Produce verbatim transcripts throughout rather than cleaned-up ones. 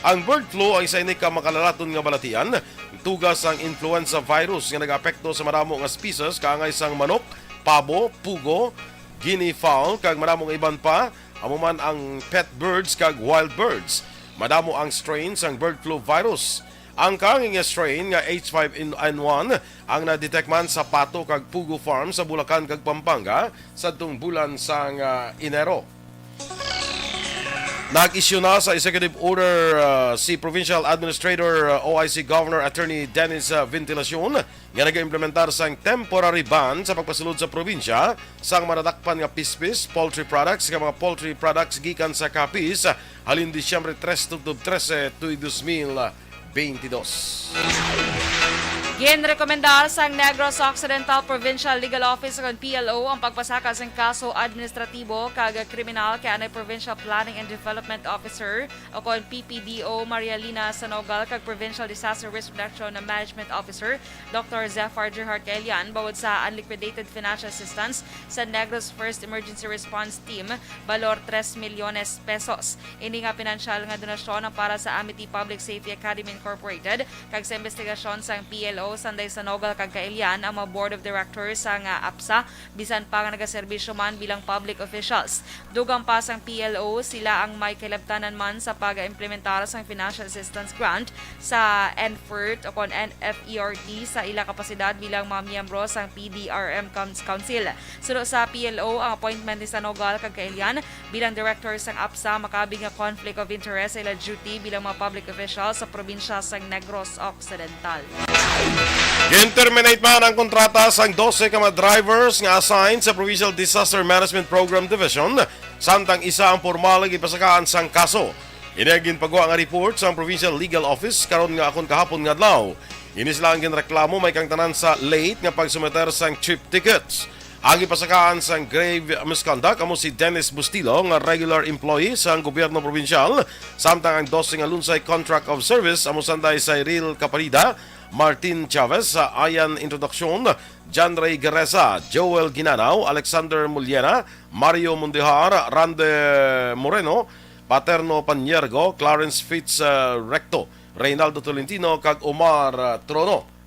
Ang bird flu ang isa ini ka makalalaton nga balatian, tuga sang influenza virus nga nagaapekto sa madamo nga species kaangay sang manok, pabo, pugo, guinea fowl, kag madamo nga iban pa, amo man ang pet birds kag wild birds. Madamo ang strain sang bird flu virus. Ang kaangay nga strain nga H five N one ang na-detect man sa pato kag pugo farm sa Bulacan kag Pampanga sadtong bulan sang, ah, Enero. Nag-isyu na sa executive order, ah, si Provincial Administrator, ah, O I C Governor Attorney Dennis, ah, Ventilacion nga nag-implementar sang temporary ban sa pagpasulod sa probinsya sang madadakpan nga pispis, poultry products, nga mga poultry products gikan sa Capiz, halin Disyembre tres tubtob trese tuig dos mil bentidós. Ginrekomendar sang Negros Occidental Provincial Legal Office o P L O ang pagpasaka sang kaso administratibo kag kriminal kay anay Provincial Planning and Development Officer o kon P P D O Marialina Sanogal kag Provincial Disaster Risk Reduction and Management Officer Doctor Zephyr Gerhard Kaelian bangod sa unliquidated financial assistance sa Negros First Emergency Response Team, balor tres milyones pesos. Ini nga pinansyal nga donasyon ang para sa Amity Public Safety Academy Incorporated kag sa investigasyon sang P L O, sanday Sanogal kag Kaelian ang mga board of directors sang, ah, APSA, bisan pa nga nagaserbisyo man bilang public officials. Dugang pa sang P L O, sila ang may kahilabtanan man sa pag-implementar sang financial assistance grant sa NFERT o kon NFERT sa ila kapasidad bilang mga miyembro sang P D R M Coun-, Council. Suno sa P L O, ang appointment ni Sanogal kag Kaelian bilang director sang APSA makabig nga conflict of interest sa ila duty bilang mga public official sa probinsya sang Negros Occidental. Gin-terminate man ang kontrata sang dose ka mga drivers nga assigned sa Provincial Disaster Management Program Division, samtang isa ang pormal nga gipasakaan sang kaso. Ini ang ginpagwa nga report sang Provincial Legal Office karon nga akon kahapon nga adlaw. Ini sila ang ginreklamo may kang tanan sa late nga pagsumeter sang trip tickets. Ang gipasakaan sang grave misconduct amo si Dennis Bustillo nga regular employee sang gobyerno probinsyal, samtang ang dose nga lunsay contract of service amo sanday Cyril Caparida, Martin Chavez, Ian Introduccion, John Ray Gareza, Joel Ginanaw, Alexander Muliena, Mario Mundejar, Rande Moreno, Paterno Panyergo, Clarence Fitz, ah, Recto, Reynaldo Tolentino, kag Omar, ah, Trono.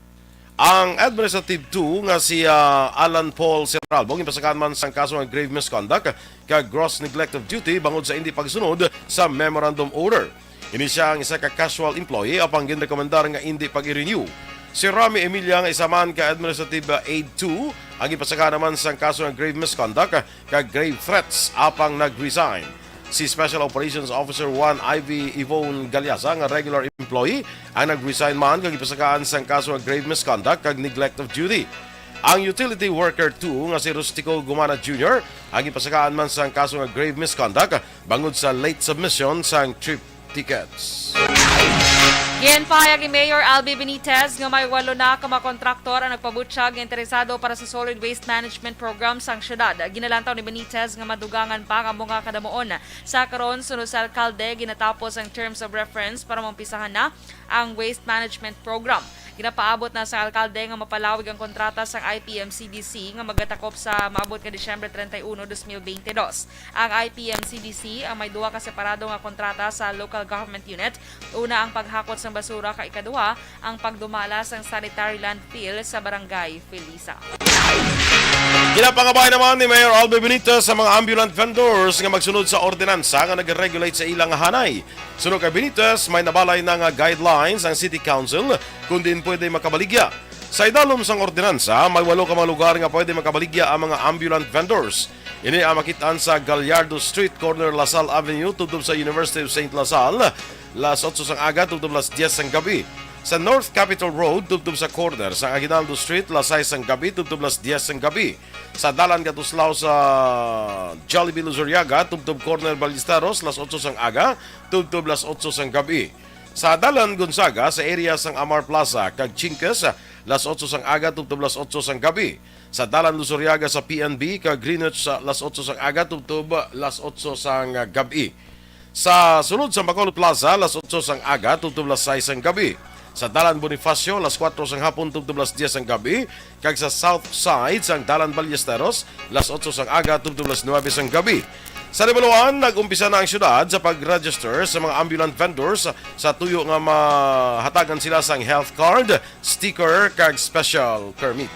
Ang Administrative two nga si, ah, Alan Paul Serralbo ginpasakaan man sang kaso nga grave misconduct kag gross neglect of duty bangod sa indi pagsunod sa memorandum order. Ini sia ang isa ka casual employee apang ginrekomendar nga indi pag-i-renew. Si Rami Emilia nga isa man ka Administrative, ah, Aid two ang ginpasakaan naman sang kaso nga grave misconduct kag grave threats apang nag-resign. Si Special Operations Officer one Ivy Yvonne Galiasa nga regular employee ang nag-resign man kag gipasakaan sang kaso nga grave misconduct kag neglect of duty. Ang Utility Worker two nga si Rustico Gumana Junior ang gipasakaan man sang kaso nga grave misconduct bangod sa late submission sang trip tickets. Ginpahayag ni Mayor Albi Benitez nga may walo na ka mga kontraktor ang nagpabutyag nga interesado para sa solid waste management program sang syudad. Ginalantaw ni Benitez nga madugangan pa ang amo nga kadamuon. Sa karon, suno sa alkalde, ginatapos ang terms of reference para maumpisahan na ang waste management program. Ginapaabot na sa alkalde nga mapalawig ang kontrata sang I P M C D C nga magatakop sa maabot nga Disyembre treinta y uno, dos mil veinte dos. Ang I P M C D C ang may duha ka separado nga kontrata sa local government unit. Una ang paghakot sang basura, kag ikaduha ang pagdumala sang sanitary landfill sa Barangay Felisa. Ginapangabay naman ni Mayor Albi Benitez sa mga ambulant vendors nga magsunod sa ordinansa nga nag-regulate sa ilang hanay. Suno kay Benitez, may nabalay na nga guidelines ang City Council kung diin pwede makabaligya. Sa idalom sang ordinansa, may walo ka mga lugar nga pwede makabaligya ang mga ambulant vendors. Ini ang makit-an sa Gallardo Street, corner La Salle Avenue, tubtob sa University of Saint La Salle, las otso sang aga tubtob las dyes sang gabi. Sa North Capitol Road, tubtob sa corner sang Aguinaldo Street, las sais sang gabi tubtob las dyes sang gabi. Sa dalan katuslaw sa Jollibee Luzuriaga, tubtob corner Ballesteros, las otso sang aga tubtob las otso sang gabi. Sa dalan Gonzaga, sa area sang Amar Plaza kag Chinques, las otso sang aga tubtob las otso sang gabi. Sa dalan Luzuriaga sa P N B kag Greenwich, sa las otso sang aga tubtob las otso sang gabi. Sa sulod sa Bacolod Plaza, las otso sang aga tubtob las sais sang gabi. Sa dalan Bonifacio, las kuwatro sang hapon tubtob las dyes sang gabi, kag sa south side sang dalan Ballesteros, las otso sang aga tubtob las nuebe sang gabi. Sa Reboloan, nag-umpisa na ang syudad sa pag-register sa mga ambulant vendors sa tuyo nga mahatagan sila sang health card, sticker, kag special permit.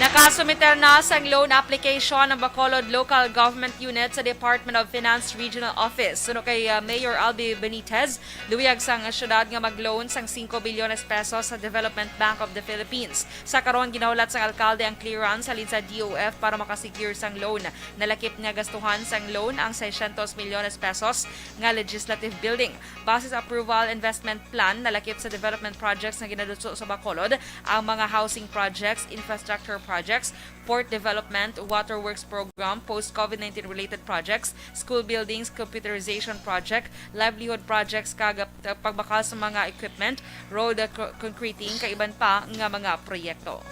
Nakasumiter na sang loan application ang Bacolod Local Government Unit sa Department of Finance Regional Office. Suno kay uh, Mayor Albi Benitez, luyag sang syudad nga mag-loan sang singko bilyones pesos sa Development Bank of the Philippines. Sa karon, ginahulat sang alkalde ang clearance halin sa D O F para makasecure sang loan. Nalakip nga gastuhan sang loan ang seiscientos milyones pesos nga legislative building. Base sa approval investment plan, nalakip sa development projects nga ginadutso sa Bacolod ang mga housing projects, infrastructure projects, port development, waterworks program, post-COVID nineteen related projects, school buildings, computerization project, livelihood projects, kag uh, pagbakal sa mga equipment, road uh, co- concreting, kag iban pa nga mga proyekto.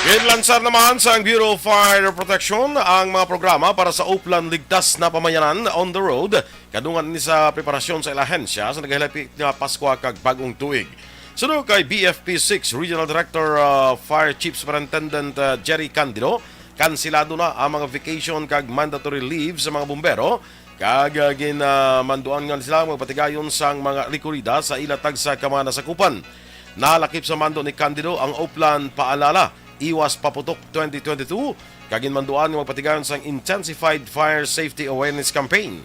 Ginlansar naman sa Bureau of Fire Protection ang mga programa para sa Uplan Ligtas na Pamayanan on the Road, kadungan ini sa preparasyon sa ila ahensya sa nagahilapit nga Paskwa kag Bagong Tuig. Suno kay B F P six Regional Director uh, Fire Chief Superintendent uh, Jerry Candido, kansilado na ang mga vacation kag mandatory leave sa mga bumbero, kag uh, ginmanduan nga sila magpatigayon sang mga rekorida sa ila tagsa ka mga nasakupan. Nalakip sa mando ni Candido ang Uplan Paalala, Iwas Paputok twenty twenty-two, kag ginmanduan nga magpatigayon sang Intensified Fire Safety Awareness Campaign.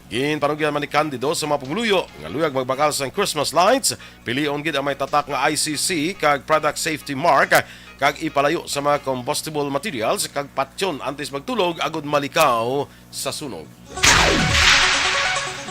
Ginpanugyan man ni Candido sa mga pumuluyo nga luyag magbakal sang Christmas lights, pilion gid ang may tatak nga I C C kag product safety mark, kag ipalayo sa mga combustible materials kag patyon antes magtulog agud malikaw sa sunog.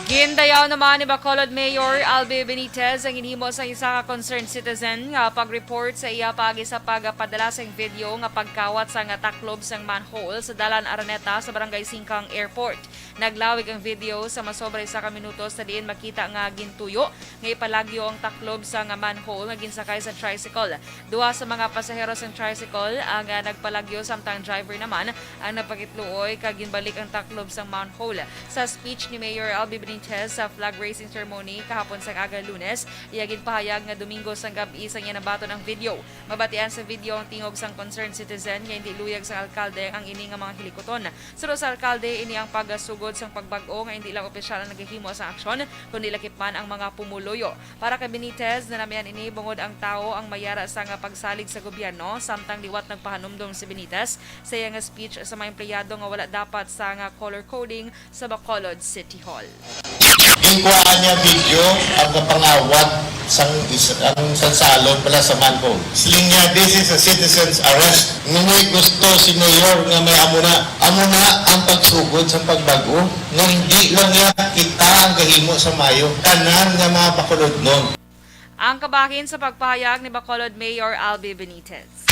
Gindayaw naman ni Bacolod Mayor Albi Benitez ang ginhimo sang isa ka concerned citizen nga pag-report sa iya paagi sa pagpadala sang video nga pagkawat sang taklob sang manhole sa Dalan Araneta sa Barangay Singkang Airport. Naglawig ang video sa masobra isa ka minuto sa diin makita nga gintuyo nga ipalagyo ang taklob sang manhole nga ginsakay sa tricycle. Duha sa mga pasahero sang tricycle ang ah, nagpalagyo, samtang driver naman ang nagpakitluoy kag ginbalik ang taklob sang manhole. Sa speech ni Mayor Albi Benitez sa flag raising ceremony kahapon sang aga Lunes, iya ginpahayag nga Domingo sang gab-i sang iya nabaton ang video. Mabatian sa video ang tingog sang concerned citizen nga hindi luyag sang alkalde ang ini nga mga hilikuton. Suno sa alkalde, ini ang pagasugod sang pagbag-o nga hindi lang opisyal ang nagahimo sang aksyon, kundi lakip man ang mga pumuluyo. Para kay Benitez, nanamian ini bungod ang tawo ang mayara sang pagsalig sa gobyerno, samtang liwat nagpahanumdom si Benitez sa iya nga speech sa mga empleyado nga wala dapat sang color coding sa Bacolod City Hall. Ginkuhaan niya video ang kapangawat sang is- ang sansalon pala sa manhole. Siling niya, "This is a citizen's arrest." Ngunit gusto si Mayor nga may amo na. Amo na ang pagsugod sa pagbag-o nga hindi lang niya kita ang gahimo sa mayo, tanan nga mga Bacolodnon. Ang kabahin sa pagpahayag ni Bacolod Mayor Albi Benitez.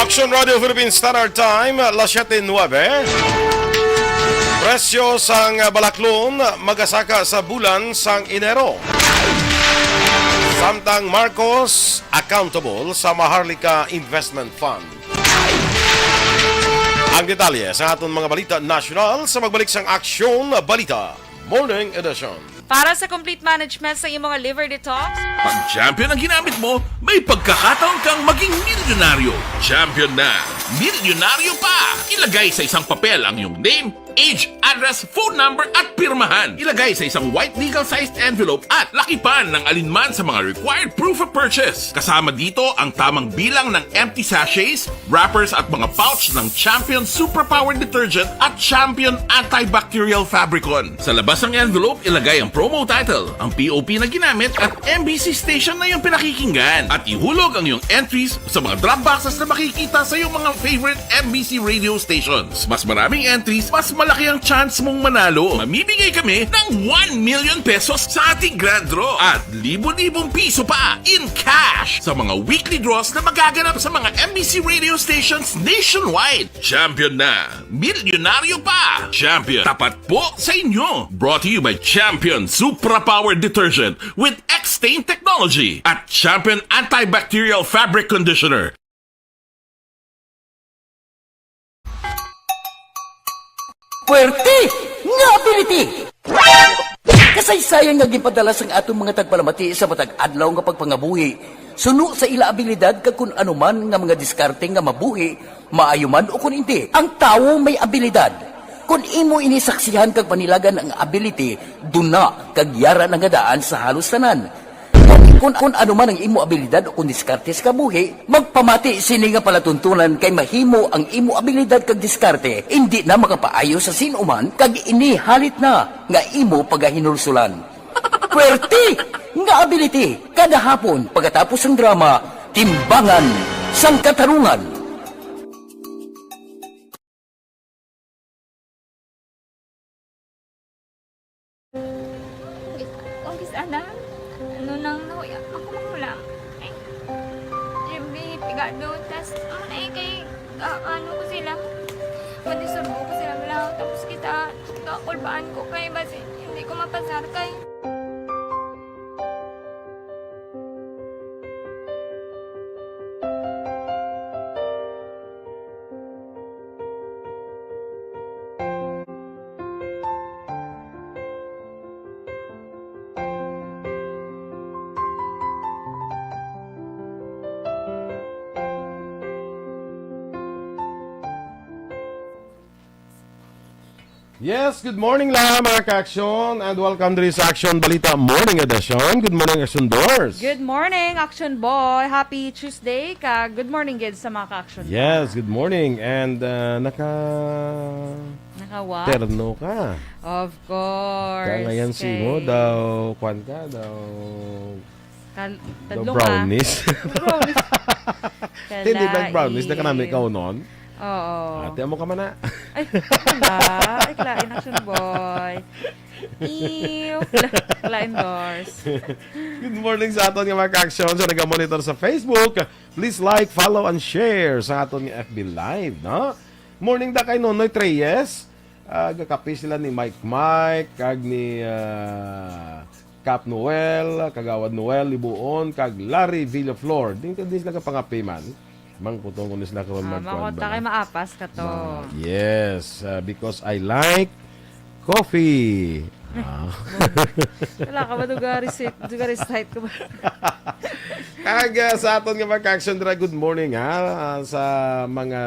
Action Radio Philippines Standard Time, las siete nuebe. Presyo sang balaklon magasaka sa bulan sang Enero. Samtang Marcos accountable sa Maharlika Investment Fund. Ang detalye sa aton mga balita nasyonal sa magbalik sang Aksyon Balita Morning Edition. Para sa complete management sa imong liver detox, Pag champion ang ginamit mo, may pagkakataon kang maging milyonaryo. Champion na, milyonaryo pa! Ilagay sa isang papel ang iyong name, age, address, phone number, at pirmahan. Ilagay sa isang white legal-sized envelope at lakipan ng alinman sa mga required proof of purchase. Kasama dito ang tamang bilang ng empty sachets, wrappers at mga pouch ng Champion Superpower Detergent at Champion Antibacterial Fabricon. Sa labas ng envelope, ilagay ang promo title, ang P O P na ginamit at M B C station na iyong pinakikinggan. At ihulog ang iyong entries sa mga drop boxes na makikita sa iyong mga favorite M B C radio stations. Mas maraming entries, mas malaki ang chance mong manalo. Mamimigay kami ng one million pesos sa ating grand draw at libo-libong piso pa in cash sa mga weekly draws na magaganap sa mga M B C radio stations nationwide. Champion na! Milyonaryo pa! Champion, tapat po sa inyo! Brought to you by Champion Supra Power Detergent with X-Stain Technology at Champion Antibacterial Fabric Conditioner. Puwerte nga ability! Kasaysayan nga ginpadala sang aton mga tagpalamati sa matag adlaw nga pagpangabuhi, suno sa ila abilidad kag kun ano man nga mga diskarte nga mabuhi Maayo man o kon indi, ang tawo may abilidad. Kon imo ini saksihan kag panilagan ang ability, duna kag yara na nga daan sa halos tanan. Kon, kon ano man ang imo abilidad o kon diskarte sa kabuhi, magpamati sini nga palatuntunan kay mahimo ang imo abilidad kag diskarte indi na makapaayo sa sin-o man kag ini halit na nga imo pagahinulsulan. Puwerte nga ability kada hapon pagkatapos sang drama, Timbangan sang Katarungan. Ang gis-, ang gis-, ana, ano nang nahuya, ako magulang. Ay, yung pigado, tas, ano na eh, kay, ah, ano ko sila, madisurbo ko sila, wala, tapos kita, kakulbaan ko kay, basi, hindi ko mapasar kay. Yes, good morning la, mga ka-aksyon, and welcome diri sa Aksyon Balita Morning Edition. Good morning, Aksyon Dors. Good morning, Action Boy. Happy Tuesday, kag good morning gid sa mga ka-action. Yes, good morning. And, uh, naka Naka what? Terno ka. Of course. Kaya ngayon si mo kay daw, kwan ka daw. Kal-, daw tadlong, ah. Brownies. Brownies. Hindi, nag-brownies na ka namin Kalain. Kaunon. Oo. Ate, amo ka man na. Ay, wala. Ay, kalain, Action Boy. Ew. Kalain, Dors. Good morning sa aton nga mga ka-aksyon sa nagamonitor sa Facebook. Please like, follow, and share sa aton nga F B Live, no? Morning da kay Nonoy Treyes. Ah, gakape sila ni Mike Mike, kag ni, ah, Kap Noel, Kagawad Noel Libuon, kag Larry Villaflor. Din, din sila kapangape man. Mangkuton ko ni sila karon. Ah, magkuan mangkuton ba kay na? Maapas ka to. Ma-, yes, ah, because I like coffee. Ah. Wala ka ba? Duga recite, duga recite ka ba? Kag, ah, sa aton nga mga ka-aksyon dira, good morning, ha, ah, sa mga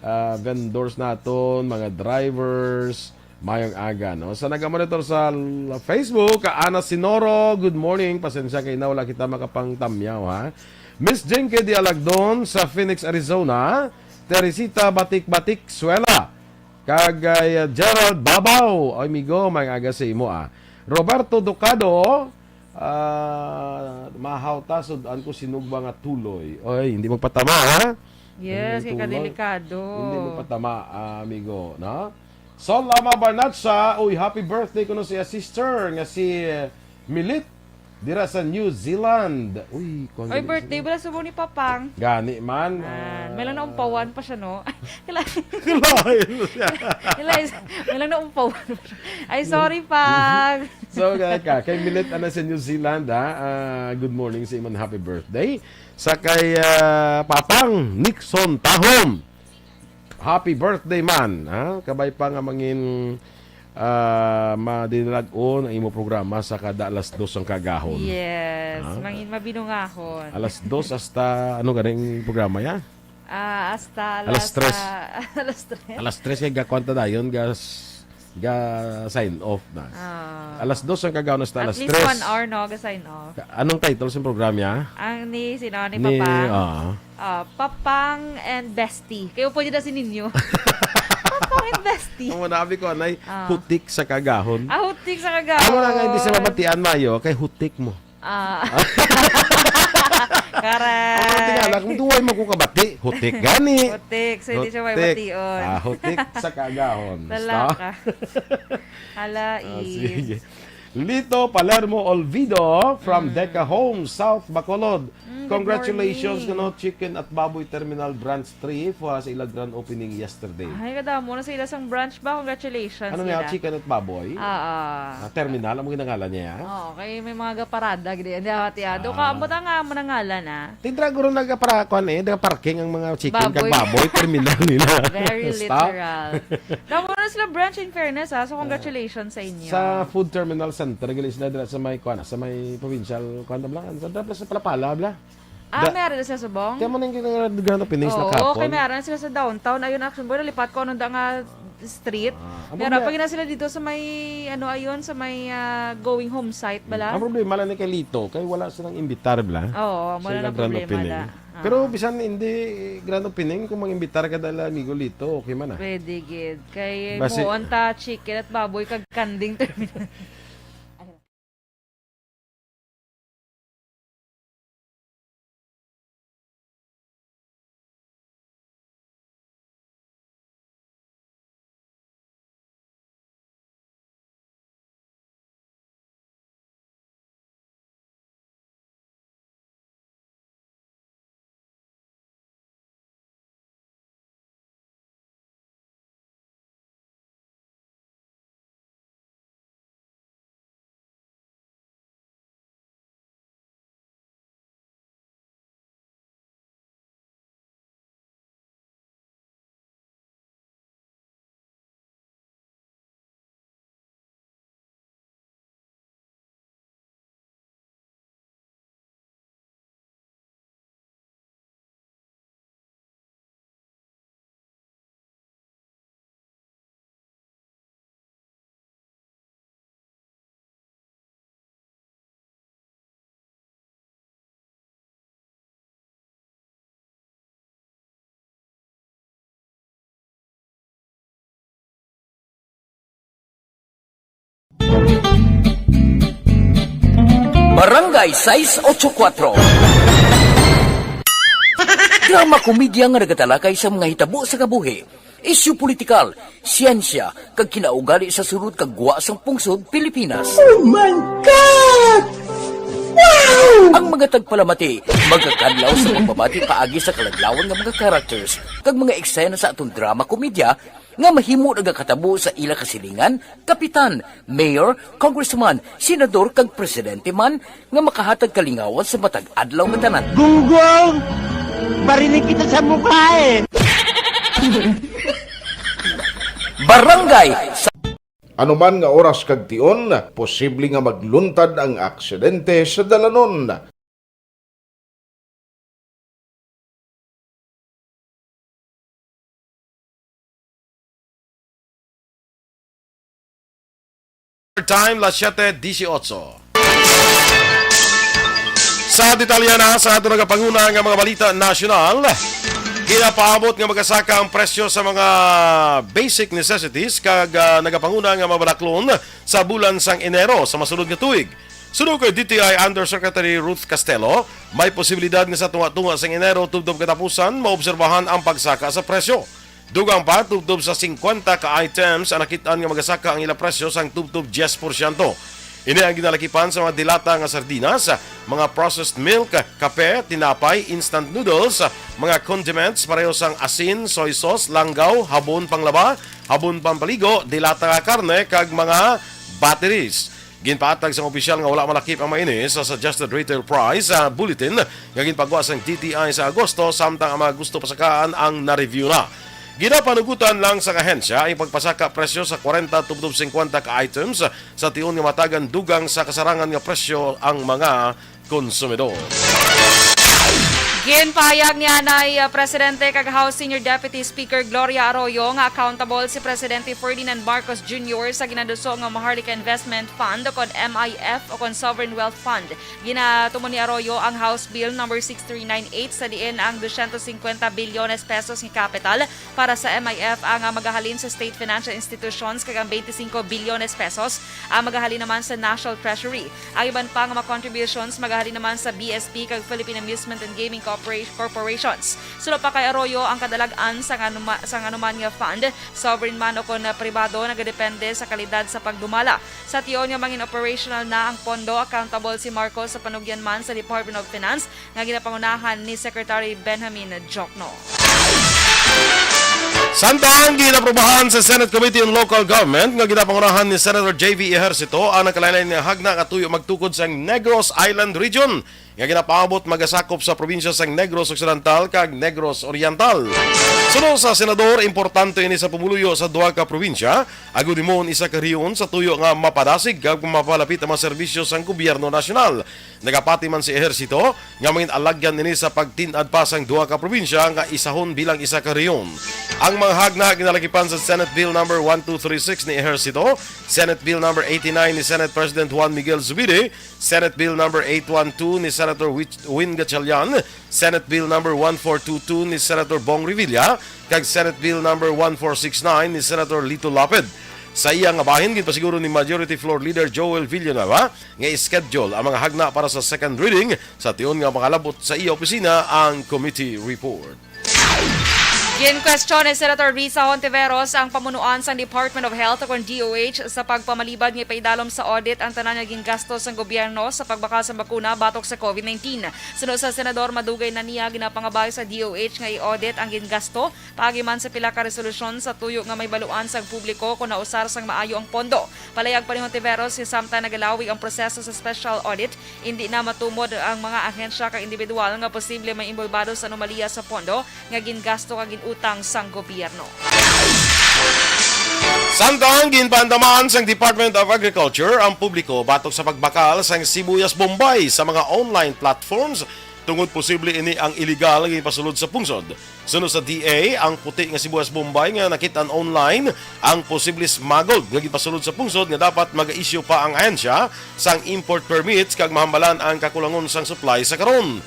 ah, vendors naton, mga drivers, mayong aga, no? Sa nagamonitor sa l-, Facebook, ka Ana Sinoro, good morning. Pasensya kay na wala kita makapangtamyaw, ha? Miss Jinky Dialagdon sa Phoenix, Arizona. Teresita Batik-Batik Suela. Kag, ah, Gerald Babaw, amigo, mayong aga sa imo, ah. Roberto Ducado, ah, mahaw ta, sud-an ko sinugba nga tuloy. Oy, hindi magpatama, ha? Yes, kay kadelikado. Hindi mo patama, ah, amigo, no? Sol Ama Barnacha, uy, happy birthday kuno sa iya sister nga si, eh, Milit dira sa New Zealand. Uy, kuwan. Oy, gani birthday siya. Bala subong ni Papang. Gani man, ah, may lang naumpawan pa siya, no? Kila-, Kalain mo siya. Kila-, may lang naumpawan pa siya. Ay, sorry, Pag. So, kaya ka, kay Milit, ana, sa New Zealand, ha? Ah, good morning sa imong happy birthday. Sa kay, ah, Papang Nixon Tahom. Happy birthday man, ha? Kabay pa nga mangin, ah, madinalag-on ang imo programa sa kada alas dos ang kagahon. Yes, ha? Mangin mabinungahon. Alas dos hasta, ano ganing programa ya? Ah, hasta alas, alas tres. Ah, alas tres. Alas tres kay gakuan ta dayon, gas-, ga sign off na. Ah. Alas dos ang kagahon hasta alas tres. At least one hour, no, ga sign off. Ka-, anong title sa programa ya? Ang ni, sino, ni Ni, Papa? Ah. Ah, Papang and Bestie. Kayo pwede na si ninyo. Papang and Bestie. Ang manabi ko, anay, ah, hutik sa kagahon. Ah, hutik sa kagahon. Amo na nga, hindi siya mabatian, Mayo, kay hutik mo. Ah. Correct. Ang mga tingala, kung duway mo ko kabati, hutik gani. Hutik, so hindi siya may hutik. Bation. Ah, hutik sa kagahon. Talaka. Hala, ah, Eve. Sige. Lito Palermo Olvido from, mm, Deca Homes, South Bacolod. Mm, good morning. Congratulations, kuno, Chicken at Baboy Terminal Branch three for sa ila grand opening yesterday. Ay, kadamo na sa ila sang branch ba? Congratulations. Ano nga, nila. Chicken at Baboy? Ah, ah. Ah, terminal, ang ginangalan niya, ya? Oo, kay may mga gaparada, gid, hindi, ah, tiya. Do ka, ah, ambot ang amo na ngalan, ah. Tindra, guro, nagapara-, kuan, eh, nagaparking ang mga chicken kag baboy, terminal nila. Very literal. Damo na sila branch, in fairness, ah. So, congratulations sa inyo. Sa food terminal center, gali sila dira sa may, kuan, sa may provincial, kuan, bla, sa, sa Palapala, bla. Ah, Da- may ara na sila sa Bong? Kaya mo na yung grand opening sa Oo, Capon. Okay, may ara na sila sa downtown. Ayun, action boy, nalipat ko anong da nga street. Ah, ang May ara problema pa gina sila dito sa may, ano, ayun, sa may, ah, going home site bala. Ang problema lang ni kay Lito, kay wala silang imbitar bala. Oo, wala Sila na grand problema opening. Da. Ah. Pero bisan hindi grand opening, kung mag-imbitar ka dala amigo Lito, okay man ah. Pwede gid. Kay Basi- muon ta chicken at baboy kag kanding terminal. Barangay sais ocho kuatro. Drama komedya nga nagatalakay sa mga hitabo sa kabuhi, isyu politikal, siyensya, kag kinaugali sa sulod kag gwa sang pungsod Pilipinas. Oh my God! Wow! Ang mga tagpalamati magakadlaw sa pagbabati paagi sa kaladlawan nga mga characters kag mga eksena sa aton drama komedya nga mahimo nagakatabo sa ila kasilingan, kapitan, mayor, congressman, senador, kag presidente man nga makahatag kalingawan sa matag adlaw nga tanan. Gunggong! Barinig kita sa mukha eh! Barangay sa Anuman nga oras kag tion, posible nga magluntad ang aksidente sa dalanon. Time, las siete dieciocho. Sa detalye na sa ato nagapanguna nga mga balita nasyonal, ginapaabot nga magasaka ang presyo sa mga basic necessities kag, ah, nagapanguna nga mabalaklon sa bulan sang Enero sa masunod nga tuig. Suno kay D T I Undersecretary Ruth Castelo, may posibilidad nga sa tunga-tunga sang Enero tubtob katapusan maobserbahan ang pagsaka sa presyo. Dugang pa, tubtob sa singkwenta ka items ang nakit-an nga magasaka ang ila presyo sang tubtob diyes porsyento. Ini ang ginalakipan sa mga dilata nga sardinas, mga processed milk, kape, tinapay, instant noodles, mga condiments pareho sang asin, soy sauce, langgaw, habon panglaba, habon pampaligo, dilata nga karne, kag mga batteries. Ginpaatag sang opisyal nga wala malakip ang mga ini sa suggested retail price, ah, bulletin nga ginpagwa sang D T I sa Agosto, samtang ang mga gusto pasakaan ang na-review na. Ginapanugutan lang sang ahensya ang pagpasaka presyo sa kwarenta tubtob singkwenta ka items sa tion nga matagan dugang sa kasarangan nga presyo ang mga konsumidor. Ginpahayag ni anay, uh, Presidente kag House Senior Deputy Speaker Gloria Arroyo nga accountable si Presidente Ferdinand Marcos Junior sa ginaduso nga Maharlika Investment Fund, ukon M I F, ukon Sovereign Wealth Fund. Ginatumon ni Arroyo ang House Bill number six three nine eight, sa diin ang dosyentos singkwenta bilyones pesos nga kapital para sa M I F ang, ah, magahalin sa state financial institutions, kag ang twenty-five bilyones pesos ang magahalin naman sa National Treasury. Ang iban pa nga mga contributions magahalin naman sa B S P kag Philippine Amusement and Gaming Corpora-, Corporations. Suno pa kay Arroyo, ang kadalag-an sa nganuma-, sa nganuman nga fund, sovereign man o kon pribado, nagadepende sa kalidad sa pagdumala. Sa tion nga mangin operational na ang pondo, accountable si Marcos sa panugyan man sa Department of Finance nga ginapangunahan ni Secretary Benjamin Jokno. Samtang ginaprubahan sa Senate Committee on Local Government nga ginapangunahan ni Senator J V Ejercito ang nagkalainlain nga hagna nga tuyo magtukod sa Negros Island Region, nga ginapaabot magasakop sa probinsya sang Negros Occidental kag Negros Oriental. Suno sa senador, importante ini sa pumuluyo sa duha ka probinsya, agod himuon isa ka rehiyon sa tuyo nga mapadasig kag mapalapit ang mga serbisyo sang gobyerno nasyonal. Nagapati man si Ejercito nga mangin alagyan ini sa pagtin-ad pa sang duha ka probinsya nga isahon bilang isa ka rehiyon. Ang mga hagna ginalakipan sa Senate Bill number one two three six ni Ejercito, Senate Bill number eighty-nine ni Senate President Juan Miguel Zubiri, Senate Bill number eight one two ni Senator Wich-, Win Gatchalian, Senate Bill number one four two two ni Senator Bong Revilla, kag Senate Bill number one four six nine ni Senator Lito Lapid. Sa iya nga bahin, ginpasiguro ni Majority Floor Leader Joel Villanueva nga i-schedule ang mga hagna para sa second reading sa tion nga makalabot sa iya opisina ang committee report. Ginkwestiyon ni Senator Risa Hontiveros ang pamunuan sang Department of Health, kon D O H, sa pagpamalibad nga ipaidalom sa audit ang tanan nga gingasto sang gobyerno sa pagbakal sa bakuna batok sa COVID nineteen. Suno sa senador, madugay na niya ginapangabay sa D O H nga i-audit ang gingasto paagi man sa pila ka resolusyon sa tuyo nga mahibaluan sang publiko kon nausar sang maayo ang pondo. Palayag pa ni Hontiveros, samtang nagalawig ang proseso sa special audit, indi na matumod ang mga ahensya kag individual nga posible may inbolbado sa anomalya sa pondo nga gingasto kag ginutang sang gobyerno. Samtang ginpaandaman sang Department of Agriculture ang publiko batok sa pagbakal sang sibuyas Bombay sa mga online platforms, tungod posible ini ang iligal nga ginpasulod sa pungsod. Suno sa D A, ang puti nga sibuyas Bombay nga nakit-an online ang posible smuggled nga ginpasulod sa pungsod, nga dapat mag-issue pa ang ahensya sang import permits kag mahambalan ang kakulangon sang supply sa karon.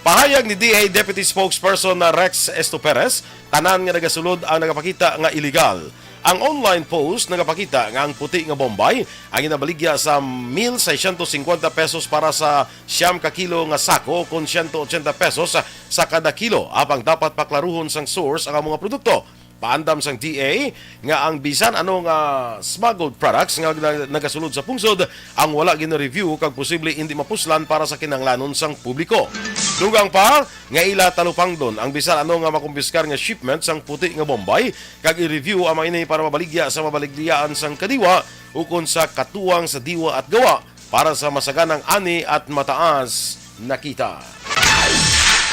Pahayag ni D A Deputy Spokesperson na Rex Esto Perez, tanan nga nagasulod ang nagapakita nga iligal. Ang online post nagapakita nga ang puti nga Bombay ang ginabaligya sa mil seiscientos cincuenta pesos para sa siyam ka kilo nga sako, kon ciento ochenta pesos sa kada kilo, apang dapat paklaruhon sang source ang mga produkto. Paandam sang D A nga ang bisan ano nga smuggled products nga na-, nagasulod sa pungsod ang wala gina-review kag posible indi mapuslan para sa kinahanglanon sang publiko. Dugang pa nga ila talupangdon ang bisan ano nga makumpiskar nga shipment sang puti nga Bombay kag i-review ang mga ini para mabaligya sa mabaligyaan sang kadiwa ukon sa katuwang sa diwa at gawa para sa masaganang ani at mataas na kita.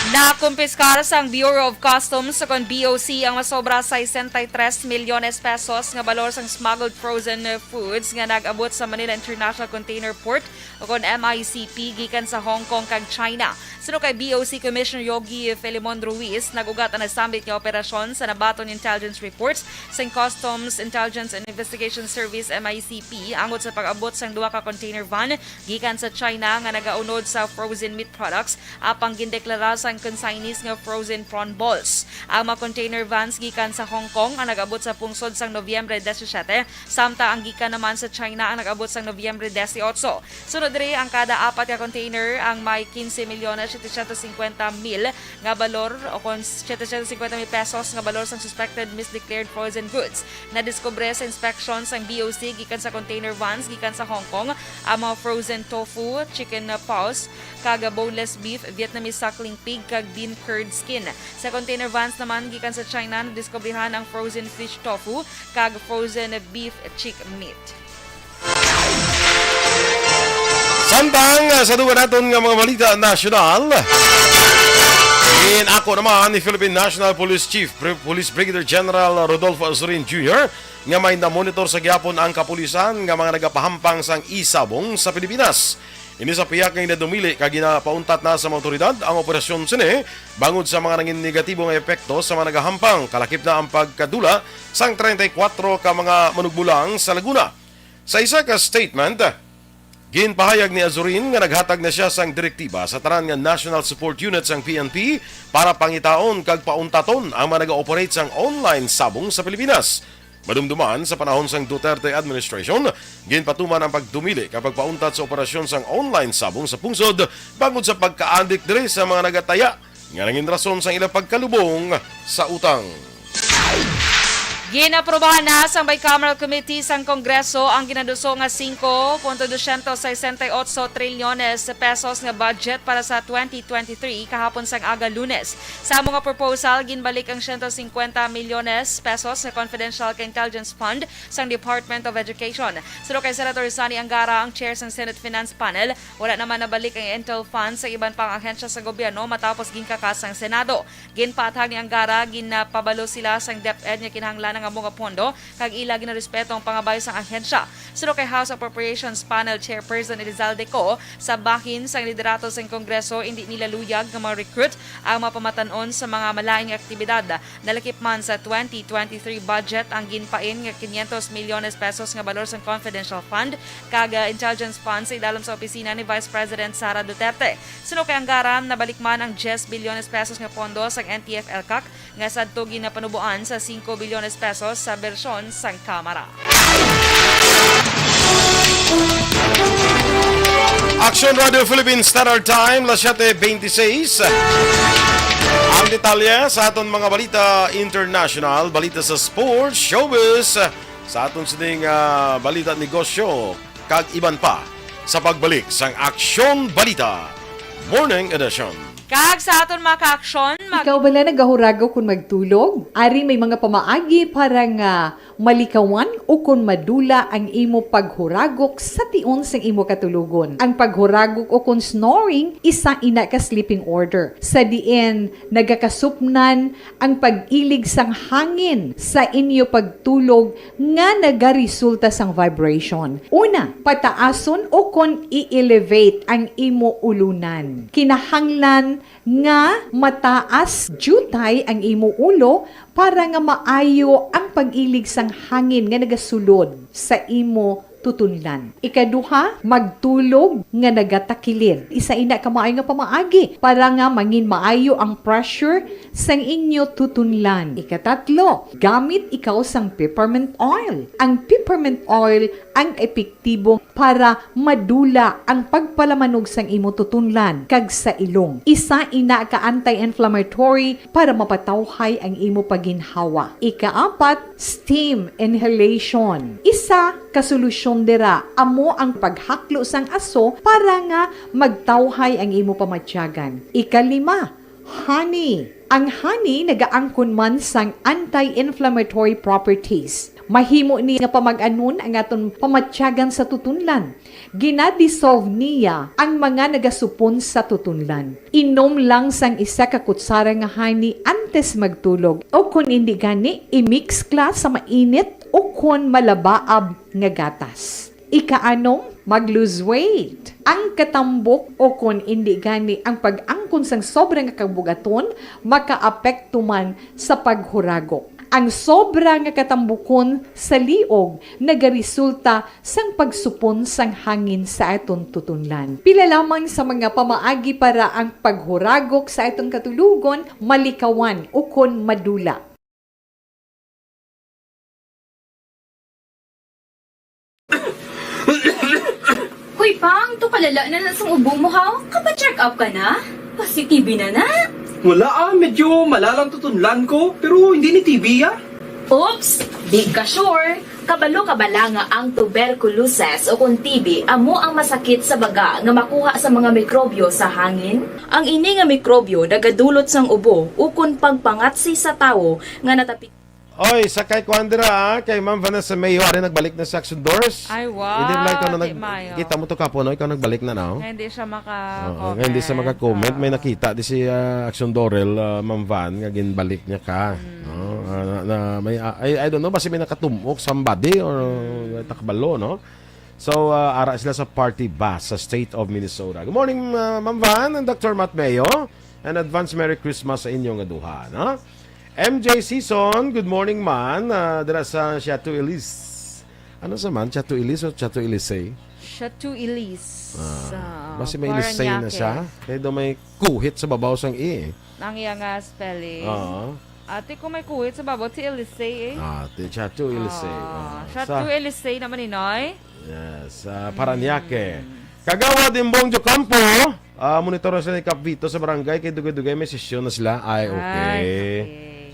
Nakumpiskar sang Bureau of Customs, kon B O C, ang masobra sesenta y tres milyones pesos nga balor sang smuggled frozen foods nga nag-abot sa Manila International Container Port, o kon M I C P, gikan sa Hong Kong kag China. Suno kay B O C Commissioner Yogi Filemon Ruiz, nag-ugat ang nasambit nga operasyon sa nabaton intelligence reports sang Customs Intelligence and Investigation Service, M I C P, angot sa pag-abot sang duha ka container van gikan sa China nga nagaunod sa frozen meat products, apang gindeklara sang consignees nga frozen prawn balls. Ang mga container vans gikan sa Hong Kong ang nag-abot sa pungsod sang Nobyembre disisiete, samtang ang gikan naman sa China ang nag-abot sang Nobyembre dieciocho. Sunod diri, ang kada apat ka container ang may quince milyones setecientos cincuenta mil nga balor, o kon setecientos cincuenta mil pesos nga balor sang suspected misdeclared frozen goods. Nadiskubre sa inspeksyon sang B O C gikan sa container vans gikan sa Hong Kong ang mga frozen tofu, chicken paws, kag boneless beef, Vietnamese suckling pig, kag bean curd skin. Sa container vans naman gikan sa China, nadiskubrihan ang frozen fish tofu kag frozen beef chick meat. Samtang, ah, sa dugang naton nga mga balita nasyonal, in ako naman ni Philippine National Police Chief Pre-, Police Brigadier General Rodolfo Azurin Junior nga may namonitor sa gihapon ang kapulisan nga mga nagapahampang sang e-sabong sa Pilipinas. Ini sa pihak nga ginadumili kag ginapauntat na sa mga awtoridad ang operasyon sini bangod sa mga nangin negatibo nga epekto sa mga nagahampang, kalakip na ang pagkadula sang treinta y cuatro ka mga manugbulang sa Laguna. Sa isa ka statement, ginpahayag ni Azurin nga naghatag na sia sang direktiba sa tanan nga National Support Unit sang P N P para pangitaon kag pauntaton ang mga nag-ooperate sang online sabong sa Pilipinas. Madumduman, sa panahon sang Duterte administration, ginpatuman ang pagdumili kag pagpauntat sa operasyon sang online sabong sa pungsod bangod sa pagkaadik diri sa mga nagataya nga nangin rason sang ilang pagkalubong sa utang. Ginaprobahan na sang Bicameral Committee sang Kongreso ang ginaduso nga singko punto dosyentos sesenta y otso trilyones pesos nga budget para sa twenty twenty-three kahapon sang aga Lunes. Sa amo nga proposal, ginbalik ang siyento singkwenta milyones pesos nga confidential ka intelligence fund sang Department of Education. Suno kay Senator Sonny Angara, ang chair sang Senate Finance Panel, wala naman nabalik ang intel fund sa iban pang ahensya sa gobyerno matapos ginkakas sang Senado. Ginpaathag ni Angara, ginpabalo sila sang DepEd nga kinahanglan ang amo nga pondo kag ila ginarespeto ang pangabayo sang ahensya. Suno kay House Appropriations Panel Chairperson Elizalde Co, sa bahin sang liderato sang Kongreso, indi nila luyag nga ma-recruit ang mga pamatan-on sa mga malain nga aktibidad. Nalakip man sa twenty twenty-three budget ang ginpain nga quinientos milyones pesos nga balor sang confidential fund kag, ah, intelligence fund sa idalom sa opisina ni Vice President Sara Duterte. Suno kay Angara, nabalik man ang diyes bilyones pesos nga pondo sang N T F-ELCAC nga sadto ginapanuboan sa singko bilyones pesos sa bersyon sang Kamara. Aksyon Radio Philippines Standard Time, las siete veintiséis. Ang detalye sa aton mga balita international, balita sa sports, showbiz, sa aton sining, ah, balita negosyo, kag iban pa sa pagbalik sang Aksyon Balita Morning Edition. Kag sa aton mga ka-aksyon, mag- Ikaw bala nagahurago kon magtulog? Ari may mga pamaagi para nga malikawan ukon madula ang imo paghuragok sa tion sang imo katulogon. Ang paghuragok ukon snoring, isa ina ka sleeping order, sa diin nagakasupnan ang pag-ilig sang hangin sa inyo pagtulog nga nagaresulta sang vibration. Una, pataason ukon i-elevate ang imo ulunan. Kinahanglan nga mataas diutay ang imo ulo para nga maayo ang pag-ilig sang hangin nga nagasulod sa imo tutunlan. Ikaduha, magtulog nga nagatakilid. Isa ina ka maayo nga pamaagi para nga mangin maayo ang pressure sang inyo tutunlan. Ikatatlo, gamit ikaw sang peppermint oil. Ang peppermint oil ang epektibo para madula ang pagpalamanog sang imo tutunlan kag sa ilong. Isa ina ka anti-inflammatory para mapatawhay ang imo paginhawa. Ikaapat, steam inhalation. Isa ka solusyon dira amo ang paghaklo sang aso para nga magtawhay ang imo pamatyagan. Ikalima, honey. Ang honey nagaangkon man sang anti-inflammatory properties. Mahimo ni nga pamag-anon ang aton pamatyagan sa tutunlan. Gina-dissolve niya ang mga nagasupon sa tutunlan. Inom lang sang isa ka kutsara nga honey antes magtulog, o kon indi gani, i-mix ka sa mainit o kon malabaab nga gatas. Ikaanom, mag-lose weight. Ang katambok o kon indi gani ang pag-angkon sang sobra nga kabugaton makaapekto man sa paghuragok. Ang sobra nga katambukon sa liog nagaresulta sang pagsupon sang hangin sa aton tutunlan. Pila lamang sa mga pamaagi para ang paghuragok sa aton katulogon malikawan ukon madula. Hoy, Pang, to kalala na na sang ubo mo, ha? Kapa-check up ka na? Positive na na? Wala, ah, medyo malalang tutunlan ko, pero hindi ni T B, ah. Oops! Di ka sure? Kabalo ka bala nga ang tuberculosis o kon T B amo ang masakit sa baga nga makuha sa mga mikrobyo sa hangin? Ang ini nga mikrobyo nagadulot sang ubo ukon pagpangatsi sa tawo nga natapik. Oy, sa kay kuan dira, ah, kay Ma'am Vanessa Mayo, ari nagbalik na sa Action Doors. Ay, wow, Hindi lang ikaw na Ate nag-, Mayo. Kita mo to kapon, no? Ikaw nagbalik na, no? Nga hindi siya maka-comment. Oo, nga hindi siya maka-comment. May Oo. nakita di si, ah, Action Dorel, ah, Ma'am Van, nga ginbalik niya ka. Mm. No? Ah, na, na, may, ah, I, I don't know, basi may nakatumok, somebody, or Mm. takbalo, no? So, ah, ara sila sa party bus sa State of Minnesota. Good morning, ah, Ma'am Van and Doctor Matt Mayo. And advance Merry Christmas sa inyo nga duha, no? M J Season, good morning, man. Ah, dira sa Chateau Elise. Ano sa man? Chateau Elise o Chateau Elysee? Chateau Elise. Ah, Ah, basi may Elysee na Parañaque. siya. Kaya daw may kuhit sa babaw sang E eh. Ang iya nga spelling. Oo. Ate, kung may kuhit sa babaw, ti Elysee eh. Ah, ti Chateau Elysee. Ah, Ah, Chateau sa Elysee naman, Inoy. Yes, ah, Parañaque. Mm. Kagawad Imbong Jocampo, ah, monitor na sila ni Kap Vito sa barangay kay dugay-dugay may sesyon na sila. Ay, okay. Ay, okay.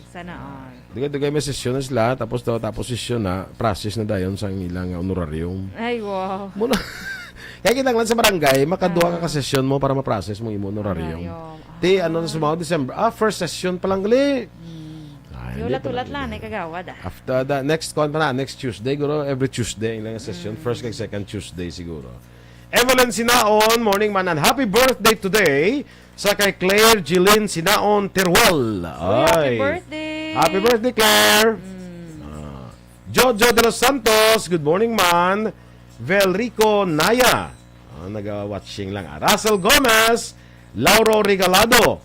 Sana all. Dugay-dugay may sesyon na sila, tapos daw, tapos sesyon na, process na dayon sang ilang honorarium. Ay, wow. Muna, kaya kinahanglan sa barangay, makaduha ka Ah. ka sesyon mo para ma-process mo imo honorarium. Honorarium. Ti, ano na Ah. sumaw, December? Ah, first session pa lang gali. Mm. Ay, hindi pa Hulat-hulat lang lang, gali. Ay, kagawad, ah. After the next, kuwan pa na, next Tuesday, guro, every Tuesday, ilang session, Mm. first kag second Tuesday siguro. Evelyn Sinaon, morning man, and happy birthday today sa kay Claire Jeline Sinaon Teruel. Uy, happy Ay. birthday! Happy birthday, Claire! Mm. Ah, Jojo de los Santos, good morning, man. Velrico Naya, ah, naga-watching lang. Ah, Russell Gomez, Lauro Regalado,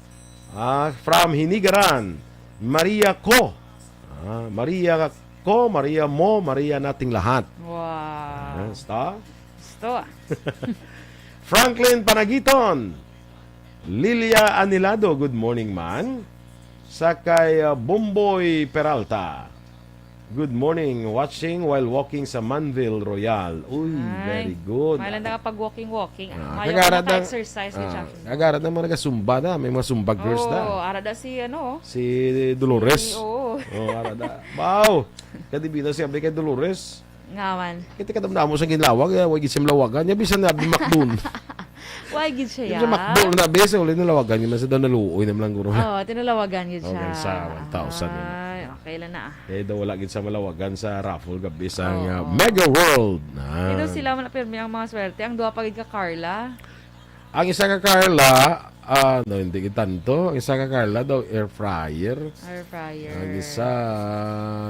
ah, from Hinigaran. Maria Co. Ah, Maria Co, Maria Mo, Maria nating lahat. Wow. Ah, basta? Gusto, ah. Franklin Panagiton. Lilia Anilado, good morning, man. Sa kay, ah, Bomboy Peralta. Good morning, watching while walking sa Manville Royal. Uy, Ay, very good. May lang nga pag-walking-walking, ah. Ah, Mayo kagara ka na ng, exercise, ah, Jackie. Kagara ng mga nagazumba na, may mga Zumba girls na. Oo, ara da si, ano, Si Dolores. Si, oo. Oh, ara da. Wow! Kadibina siya, kay Dolores. Nga man. Kita ka damdamo sa ginlawag, eh, wa gid siya malawagan. Niya, bisan na, bimakdon. Wa gid siya, Bisan ya. makdon na, bisan uli nalawagan, yun na sa daw naluoy na lang guro. Oo, tinalawagan gid siya. Okay, sa one thousand yun. Ay, okay lang na. Eh, daw wala gid sa malawagan sa raffle gabi sa Oo. nga Mega World. Na. Ito sila man, pirmi ang mga swerte. Ang duha pa gid ka Carla. Ang isa ka Carla, ah, no, hindi gid tanto. Ang isa ka Carla daw, air fryer. Air fryer. Ang isa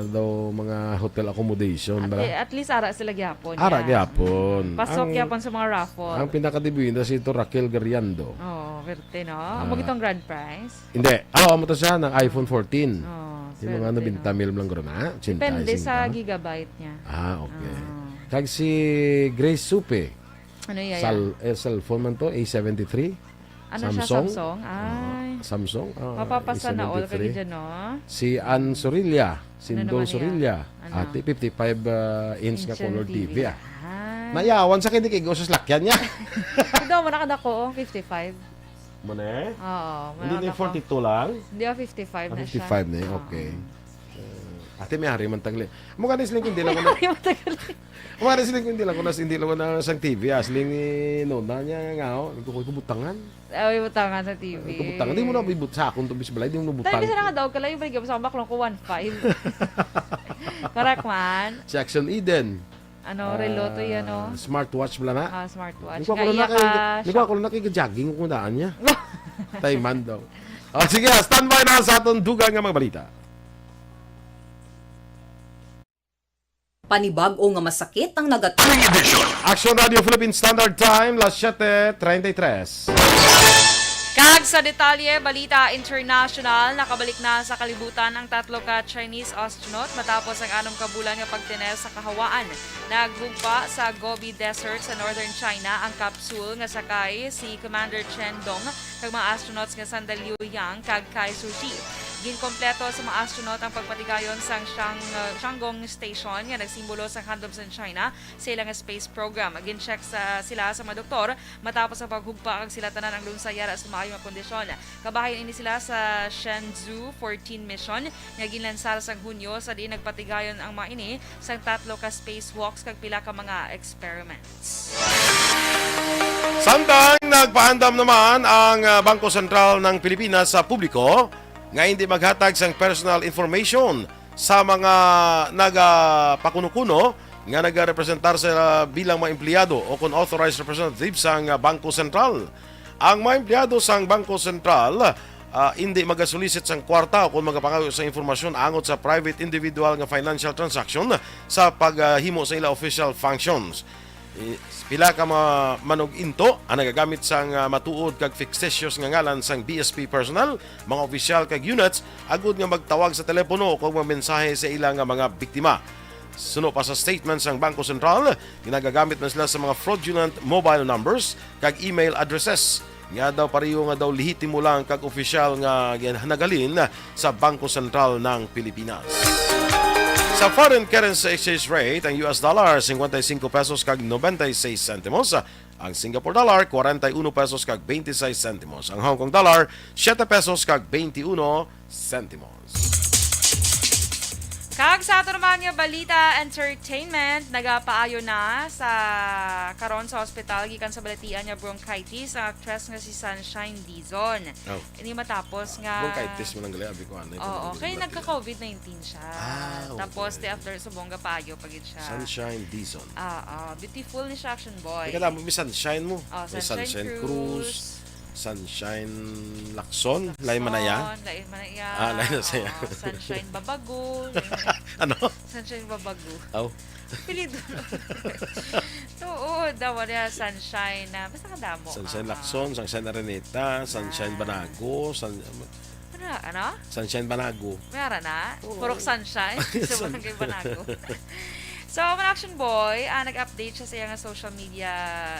daw, mga hotel accommodation, At, bala. eh, at least, ara sila gyapon, Ara ya. gyapon. Pasok Ang, gyapon sa mga raffle. ang pinakadibina si ito, Raquel Gariando. Oo, werte, no? Ah. Amo gitong grand prize? Hindi. Ah, amo to siya, ng iPhone fourteen. Oh, Yung mga swerte, ano, no? binta mil lang guro na. Depende sa gigabyte niya. Ah, okay. Ah. Kag si Grace Supe. Ano iya, Sal-, eh, cellphone man to, A seventy-three? Ano siya, Samsung? Samsung? Ah, Ay. Samsung? Ah, Mapapasa na all ka A seventy-three. gid dyan, no? Si Ann Sorilla, si Ano Indol naman iya? Sorilla. Ano? Ate, fifty-five, ah, inch nga Inch ang color T V, T V, ah. Ay. Nayawan sa kini kay sa lakyan niya. Ito mo na kadako, oh, fifty-five. Mo na eh? Oo, Hindi na malawag yung ako. forty-two lang? Hindi, oh, fifty-five Ah, na siya. fifty-five na eh, Oo. okay. Eh, ate, may hari man tagli. Mo gani siling hindi lang ko na, Ay, matagal. mo gani siling hindi lang ko na, hindi lang ko na sang T V, ah, siling ni Nona niya nga, oh, hindi ko ko butangan. Ay, butangan sa T V. Hindi ko butangan. Hindi mo na bibut sa akong tubis balay, hindi mo Dahil butangan. bisa na nga daw, kalayo ba yung sa baklong ko, one five. Correct man. Si Action Eden. Ano, relo to yan, Ah, oh. smartwatch bala na. Ah, smartwatch. Nagwa ko lang Kaya na kay, ka nagwa shock. ko lang na kay jogging ko daan niya. Taiman daw. Ah, sige, ah, standby na sa atong dugang nga mga balita. Panibag-o nga masakit ang nagat- Action Radio Philippine Standard Time, las siete treinta y tres. Kag sa detalye, balita international, nakabalik na sa kalibutan ang tatlo ka Chinese astronaut matapos ang anom ka bulan nga pagtener sa kahawaan. Naghugpa sa Gobi Desert sa northern China ang capsule nga sakay si Commander Chen Dong kag mga astronauts nga sanda Liu Yang kag Kai Suji. Ginkompleto sa mga astronaut ang pagpatigayon sang Shang-, uh, Tiangong Station nga nagsimbolo sang handom sa China sa ilang space program. Gin-check sa, sila sa mga doktor matapos ang paghugpa kag sila tanan ang lunsay yara sa maayo nga kondisyon. Kabahin ini sila sa Shenzhou fourteen mission nga ginlansar sang Hunyo, sa diin nagpatigayon ang mga ini sang tatlo ka spacewalks kag pila ka mga experiments. Samtang nagpaandam naman ang, ah, Bangko Sentral ng Pilipinas sa publiko nga hindi maghatag sang personal information sa mga nagapakuno-kuno nga nagarepresentar sa bilang mga empleyado o kon authorized representative sang Bangko Sentral. Ang mga empleyado sang Bangko Sentral, ah, hindi magasulisit sang kwarta o kon magapangayo sa informasyon angot sa private individual nga financial transaction sa paghimo sa ila official functions. I-, pila ka mga manug-into ang nagagamit sang, ah, matuod kag fictitious nga ngalan sang B S P personnel, mga opisyal kag units, agud nga magtawag sa telepono o kung magmensahe sa ila nga mga biktima. Suno pa sa statement sang Bangko Sentral, ginagagamit man sila sa mga fraudulent mobile numbers kag email addresses nga daw pareho nga daw lehitimo lang kag opisyal nga gin-, naghalin sa Bangko Sentral ng Pilipinas. Sa foreign currency exchange rate, ang U S dollar, cincuenta y cinco pesos kag noventa y seis centimos. Ang Singapore dollar, cuarenta y uno pesos kag veintiséis centimos. Ang Hong Kong dollar, siete pesos kag veintiuno centimos. Kag sa ato naman nga balita, entertainment, nagapaayo na sa karon sa hospital gikan sa balatian nga bronchitis ang aktres nga si Sunshine Dizon. Oh. Ini matapos nga Bronchitis mo lang gali, abi ko, anay, Oo, kung kay nagka-COVID nineteen siya. Ah, Tapos, okay. Di after subong gapaayo pa gid siya. Sunshine Dizon. Ah, ah, beautiful ni siya, Action Boy. Teka lang, may Sunshine mo. Oh, May Sunshine Sunshine Cruz. Cruz. Sunshine Lacson? Lain man na ya? Lacson, lain man na ya. Ah, lain na siya. Oo, Sunshine Babago. Lain man na. Ano? Sunshine Babago. Aw. Apelyido. Oo, daw niya Sunshine na. Basta kadamo. Sunshine Ah, Lacson, Sunshine Araneta, Sunshine ah. Banago, Sun-, Ano? Ano? Sunshine Banago. May ara na? Oo. Purok Sunshine sa Sun- Barangay Banago. So, ang Action Boy, ah, nag-update siya sa iyang social media,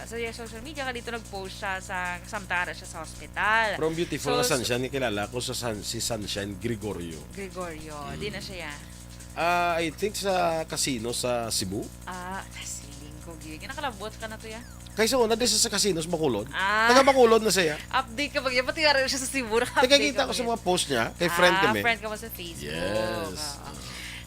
sa iyang social media, nga dito nag-post siya sa, samtara siya sa hospital. From beautiful So, na Sunshine, kilala ko sa Sun-, si Sunshine Gregorio. Gregorio, Mm. di na siya yan. Ah, I think sa casino sa Cebu. Ah, siling ko, gig. Nakalabot ka na to, ya? Kay sa una, di siya sa casino sa Bacolod. Ah. Taga Bacolod na siya. Update ka ba, ya? Pati nga rin siya sa Cebu, Taga nakaka-update kita ka ko sa ba? mga post niya. Kay friend Ah, kami. friend ka mo sa Facebook. Yes. Oo.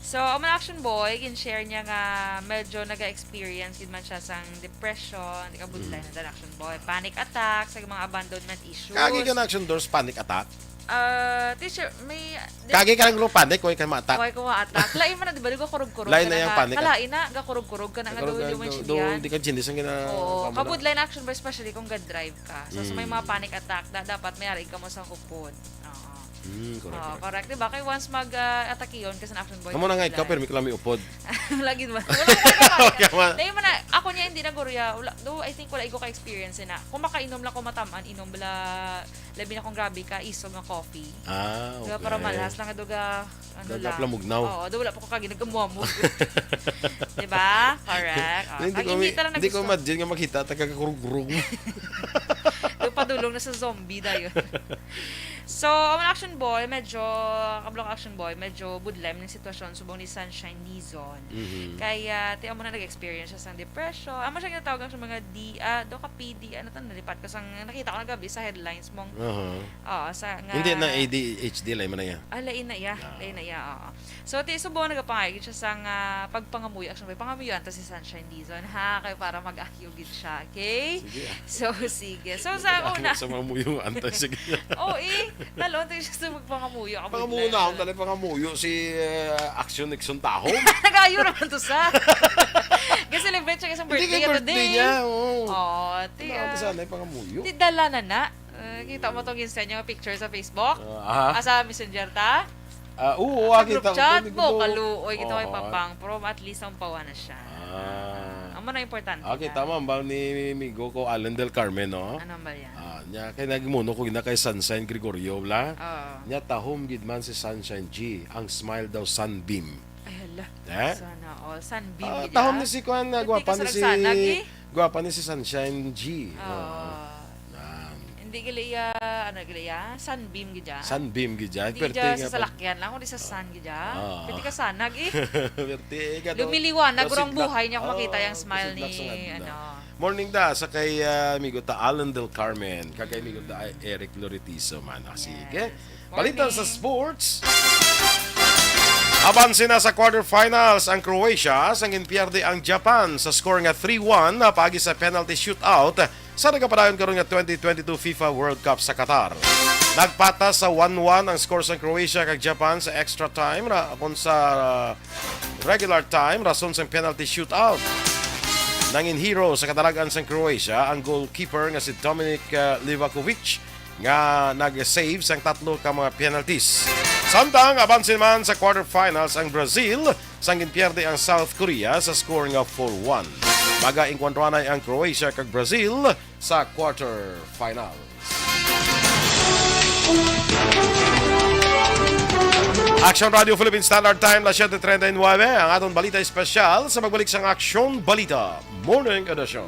So, ang mga Action Boy, gin-share niya nga medyo naga-experience gid man siya sang depression, di ka budlay Mm. na dala, Action Boy, panic attack, sa mga abandonment issues. Kagi ka na, Action Doors, panic attack? Ah, teacher, may, di Kagi ka lang group panic, kung ikaw ma-attack. Kung ikaw ma-attack. Lain man na, di ba? Di ba, kurog-kurog Lain ka na na yung nga. panic attack. Kalain na, gakurog-kurog ka na nga Gakurog doon, yung na, mga do-, sindihan. di ka genius ang gina-, Oo, pamana. Kabudlay na, Action Boy, especially kung ga-drive ka. So, sa may Mm. mga panic attack, da-, dapat may ari ka mo sa upod. Oo. Mm, correct, Oo, correct. correct. Di ba? Kay once mag, ah, atake yun, kasi na Action Boy, Amo na nga ikaw, kabudlay. Pero may kalami upod. Lagi naman. Wala ko pa Okay, man. Dahil man na, ako niya, hindi na guro ya. Wala, do, I think wala ko ka-experience na. Kung makainom lang ko mataman, inom bala, labi na kung grabe ka, isog nga coffee. Ah, Di ba, okay. para malhas lang, do ga, ano Daga lang. plamugnaw. Oo, do wala pa ko kagi nagamuamog. Di ba? Correct. Oh, Hindi ko, kag hindi ma-, talaga hindi ko gusto. imagine nga makita, taga kakurugurog. Do padulong na sa zombie dayon. So, ang Action Boy, medyo, kablong Action Boy, medyo budlay man ang sitwasyon subong ni Sunshine Dizon. Mhm. Kaya, ti amo na nag-experience siya sang depression. Amo siya ginatawag ang mga D, ah, do ka P D, ano to, nalipat ko sang, nakita ko na gabi sa headlines mong, Aha. oo, sa, nga Hindi na A D H D, lain man na ya. Ah, lain na ya, Ah. lain na ya, oo. So, ti subong nagapangayo gid siya sang, ah, pagpangamuyo. Actually, pangamuyo anto si Sunshine Dizon, ha? Kay para mag-akyo gid siya, okay? Sige, ah. So, sige. So, sa Ako una sa mga muyo, antay, sige. Oo, eh. Talon tayo siya sa magpangamuyo. Ang Pangamuyo bigla. na, ang dali pangamuyo si, eh, Action Nixon Tahom. Nagayo naman to sa. Kasi celebrate siya sa Hindi birthday kay niya birthday today. niya, oo. Oo, ti, Ano, ah, ano sana yung pangamuyo? ti dala na na. Eh, kita mo tong ginsen niya nga picture sa Facebook? Ah, aha. Ah, sa Messenger ta? Ah, oo, Sa ah, group kita ko, chat hindi ko mo, do- kaluoy, kita may Oo. papang, pero at least ang pawa na siya. Ah. Amo na importante Ah, kita na. mo, ang bang ni Migo ko, Alan Del Carmen, no? Ano ba yan? Ah, niya, kay nagmuno ko gina kay Sunshine Gregorio, bla? Oo. Niya, tahom gid man si Sunshine G. Ang smile daw, sunbeam. Ay, hala. Eh? Sana all. Sunbeam Ah, gid, tahom ah. ni si Kuan, ah, Hindi gwapa ka ni sa si, nagsanag, eh. gwapa ni si Sunshine G. Oo. Oo. Nan. Hindi gali iya, ano gali iya? Sunbeam gid iya. Sunbeam gid iya. Hindi Perte gid iya nga sa pag- salakyan lang, kundi sa sun gid iya. Oo. Pwede ka sanag, eh. Perte ka daw. Lumiliwanag Daw guro ang sidlak. buhay niya kung makita Oo, yung smile daw sidlak ni, sa nagdula. ano. Morning da sa kay, ah, amigo ta Alan Del Carmen, kag kay amigo ta Eric Loritizo man. Ah, Yes. sige. Good Balita sa morning. sports. Abanse na sa quarterfinals ang Croatia sang ginpierde ang Japan sa score nga three one na paagi sa penalty shootout sa nagapadayon karon nga twenty twenty-two FIFA World Cup sa Qatar. Nagpatas sa one one ang score sang Croatia kag Japan sa extra time, ra-, kon sa, uh, regular time, rason sang penalty shootout. Nangin hero sa kadalagan sang Croatia ang goalkeeper nga si Dominic, uh, Livakovic, nga nag-save sang tatlo ka mga penalties. Samtang abanse man sa quarterfinals ang Brazil, sang ginpierde ang South Korea sa score nga four one. Mag-aengkwentro anay ang Croatia kag Brazil sa quarterfinals. Action Radio Philippine Standard Time, las siete treinta y nueve. Ang aton balita espesyal sa pagbalik sang Action Balita Morning Edition.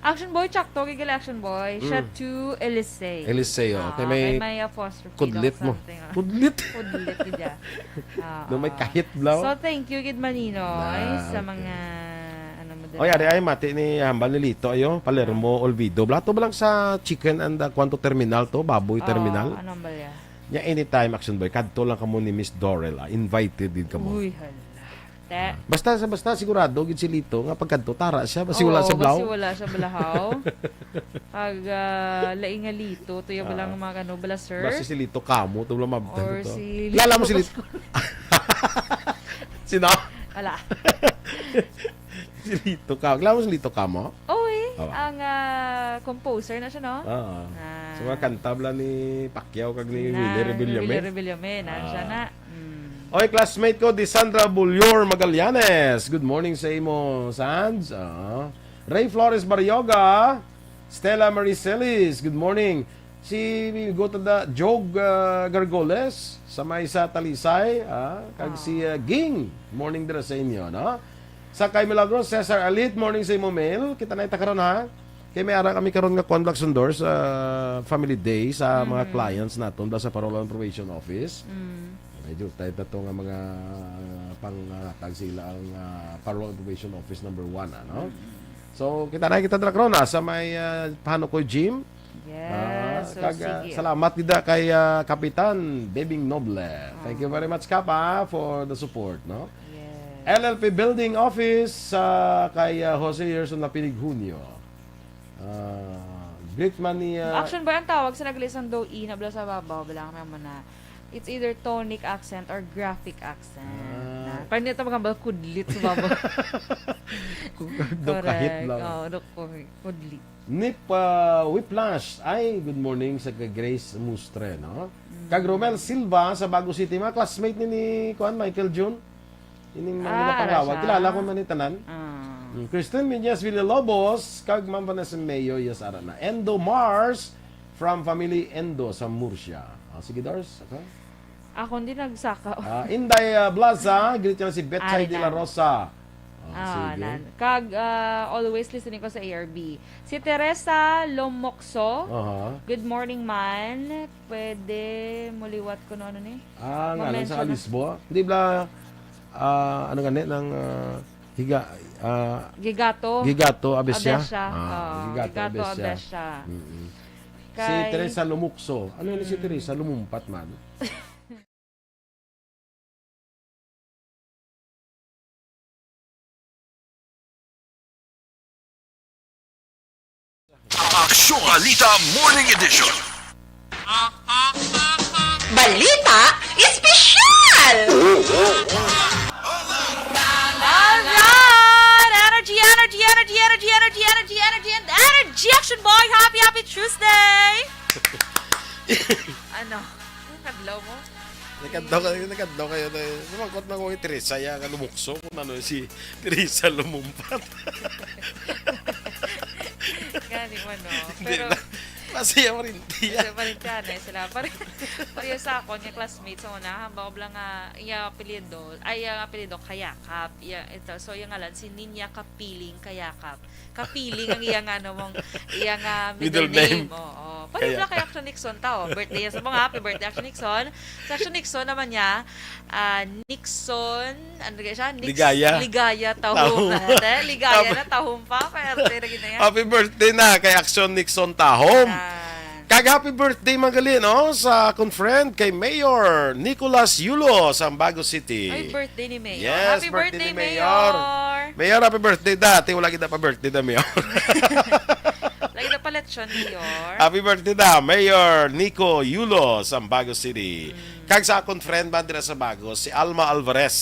Action Boy, tsakto, gid gali Action Boy. Siya Mm. to Eliseo. Eliseo, Ah, kay may kay may apostrophe kudlit daw mo. something, ah. Kudlit. Kudlit, gid ya. Ah, No, may ah. kahit, bro. So, thank you, gid, Maninoy, Ah, sa okay. mga, ano mo Oh, dira. yari ay mati ni hambal ni Lito, ayo, Palermo, Ah. Olvido. Blato ba lang sa chicken and, ah, kwanto terminal to? Baboy Ah, terminal? ano ba ya? Nya, anytime, Action Boy, kadto lang kamo ni Miss Dorel, ah. Invited din kamo. Uy, hala. Te. Ah. Basta, sa, basta sigurado gid si Lito nga pagkadto, tara siya, basi wala Oo, siya basi blahaw. wala siya blahaw. Pag, ah, laing nga Lito, tuya ba lang Ah. mga ano, bala, sir? Basi si Lito Kamo, to, wala mabtan Or to. si Kilala mo si Lito Lito? Sino? Wala. Si Lito Kamo. Kilala mo si Lito Kamo? Oo, eh. Oo. Ang, ah, composer na siya, no? Oo. Ah. Sa mga kanta bala ni Pacquiao kag ni Ah, Willie Revillame. Willie Revillame, na siya Ah. na. Mm. Oy, classmate ko, di Sandra Bulior Magallanes. Good morning sa imo, Sands. Ah. Ray Flores Barrioga, Stella Marie Celis, good morning. Si Gotada Jog, ah, Gargoles, sa may sa Talisay, ah, kag si, Ah. ah, Ging. Morning dira sa inyo, no? Sa kay Milagros, Cesar Alit, morning sa imo, Mel. Kita na ita karon, ha? Kay may ara kami karon nga Kwan Black Sundor sa Family Day sa mga Mhm. clients naton, bala sa Parole and Probation Office. Mm. Medyo tight na to nga mga panghatag sila ang, ah, Parole and Probation Office number one, ano? Mm. So, kita na kita dira karon, ah, sa may, ah, Panukoy Gym. Yes, Ah, so kag, ah, sige. salamat gid kay, ah, Kapitan Bebing Noble. Thank you Ah. very much, Kap, ah, for the support, no? Yes. L L P Building Office, ah, kay, ah, Jose Yerson Lapinig Junio. Ah, greet man ni, ah, Action Boy ang tawag sa naglisang daw, ina, bala sa babaw, bala kami mo na. It's either tonic accent or graphic accent. Ah. Na, parang nito mga ba, kudlit sa babaw. Kung daw kahit Correct. lang. Oo, daw kudlit. Nip, ah, Whiplash. Ay, good morning sa kay Grace Mustre, no? Mm. Kag Romel Silva sa Bago City. Mga classmate ni, ni, kuan, Michael Jun. Ining mga Ah, ara nagapangawag. siya. Kilala ko man ni tanan. Ah. Mm, Kristen Menyes Villalobos, kag Ma'am Vanessa Mayo, yes, ara na. Endo Mars, from Family Endo sa Murcia. Ah, sige, Dars, okay? Ako hindi nagsaka. Ah, Inday, ah, Blaza, greet niya si Betchay Ari de la na. Rosa. Ah, Ah, sige. nan. Kag, ah, always listening ko sa A R B. Si Teresa Lomokso. Aha. Good morning, man. Pwede muliwat ko no ano ni? Ah, ngalan sa Ma-mention na. Alisbo? Di ba, ah, ano gani, ng, ah, higa-, ah, Gigato. Gigato Abesya? Abesya. Ah, Oo, Gigato Gigato Abesya. Abesya. Mm-mm. Si Kay Teresa Lumukso. Ano yun si Mm. Teresa? Lumumpat man. Aksyon Balita Morning Edition. Balita Espesyal! Alright! Energy, energy, energy, energy, energy, energy, energy, and energy, Action Boy! Happy, happy Tuesday! Ano? Ang kadlaw mo? Nagkadlaw kayo, nagkadlaw kayo na yun. Sumangkot na ko kay Teresa, ya nga lumukso. Kung ano si Teresa lumumpat. Gani mo, no? Hindi Pero, na. Masaya pa rin, tiya. Masaya pa rin ka, ne? Sila pa rin. Pareho sa akon nga classmate sa una, hambal ko lang nga, iya apelyido, ay, iya apelyido, Kayakap. Iya, ito, so, yung ngalan, si Ninya Kapiling Kayakap. Kapiling ang iya nga, ano, mong, iya nga Middle middle name. name. Oo. Pareho Kaya lang kay Action Nixon, tao. Birthday niya sa mga, happy birthday, Action Nixon. Sa Action Nixon naman niya, ah, Nixon, ano kaya siya? Nix-, Ligaya. Ligaya Tahum. Tahum. Ate, Ligaya Happy na Tahum pa. Pwerte na gid na yan. Happy birthday na kay Action Nixon Tahom. Yan. Kag happy birthday, magali, no, sa akon friend kay Mayor Nicolas Yulo sa Ambago City. Ay, birthday ni Mayor. Yes, Happy birthday birthday ni ni Mayor. Mayor. Mayor, happy birthday da. Ate, wala kita pa birthday da, Mayor. Lagi na pala siya, Mayor. Happy birthday da, Mayor Nico Yulo sa Ambago City. Mm. Kag sa akon friend man dira sa Bago, si Alma Alvarez.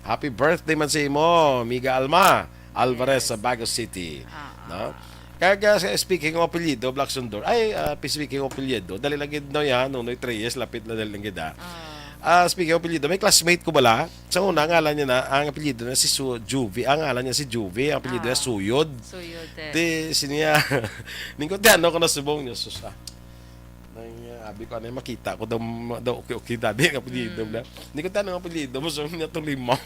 Happy birthday man sa imo, amiga Alma Alvarez Yes. sa Bago City. Ah, No? ah. Kag, ah, sa, speaking of apelyido, Black Sundor. Ay, ah, speaking of apelyido, dali lang gid, no, yan, Nonoy Treyes, lapit na dali lang gid, ah. Ah. Ah, speaking of apelyido, may classmate ko bala. Sa una, ngalan niya na, ang apelyido na si Su-, Juvie. Ang ngalan niya si Juvie, ang apelyido niya Ah. Suyod. Suyod, eh. Di, siniya, ningko, di ano ko na subong niya, sus, ah. Nang, ah, abi ko, ano, makita ko daw, daw okay, okay, dati ang apelyido Mm. na. Ningko, di ano ang apelyido mo, so niya Tolimaw.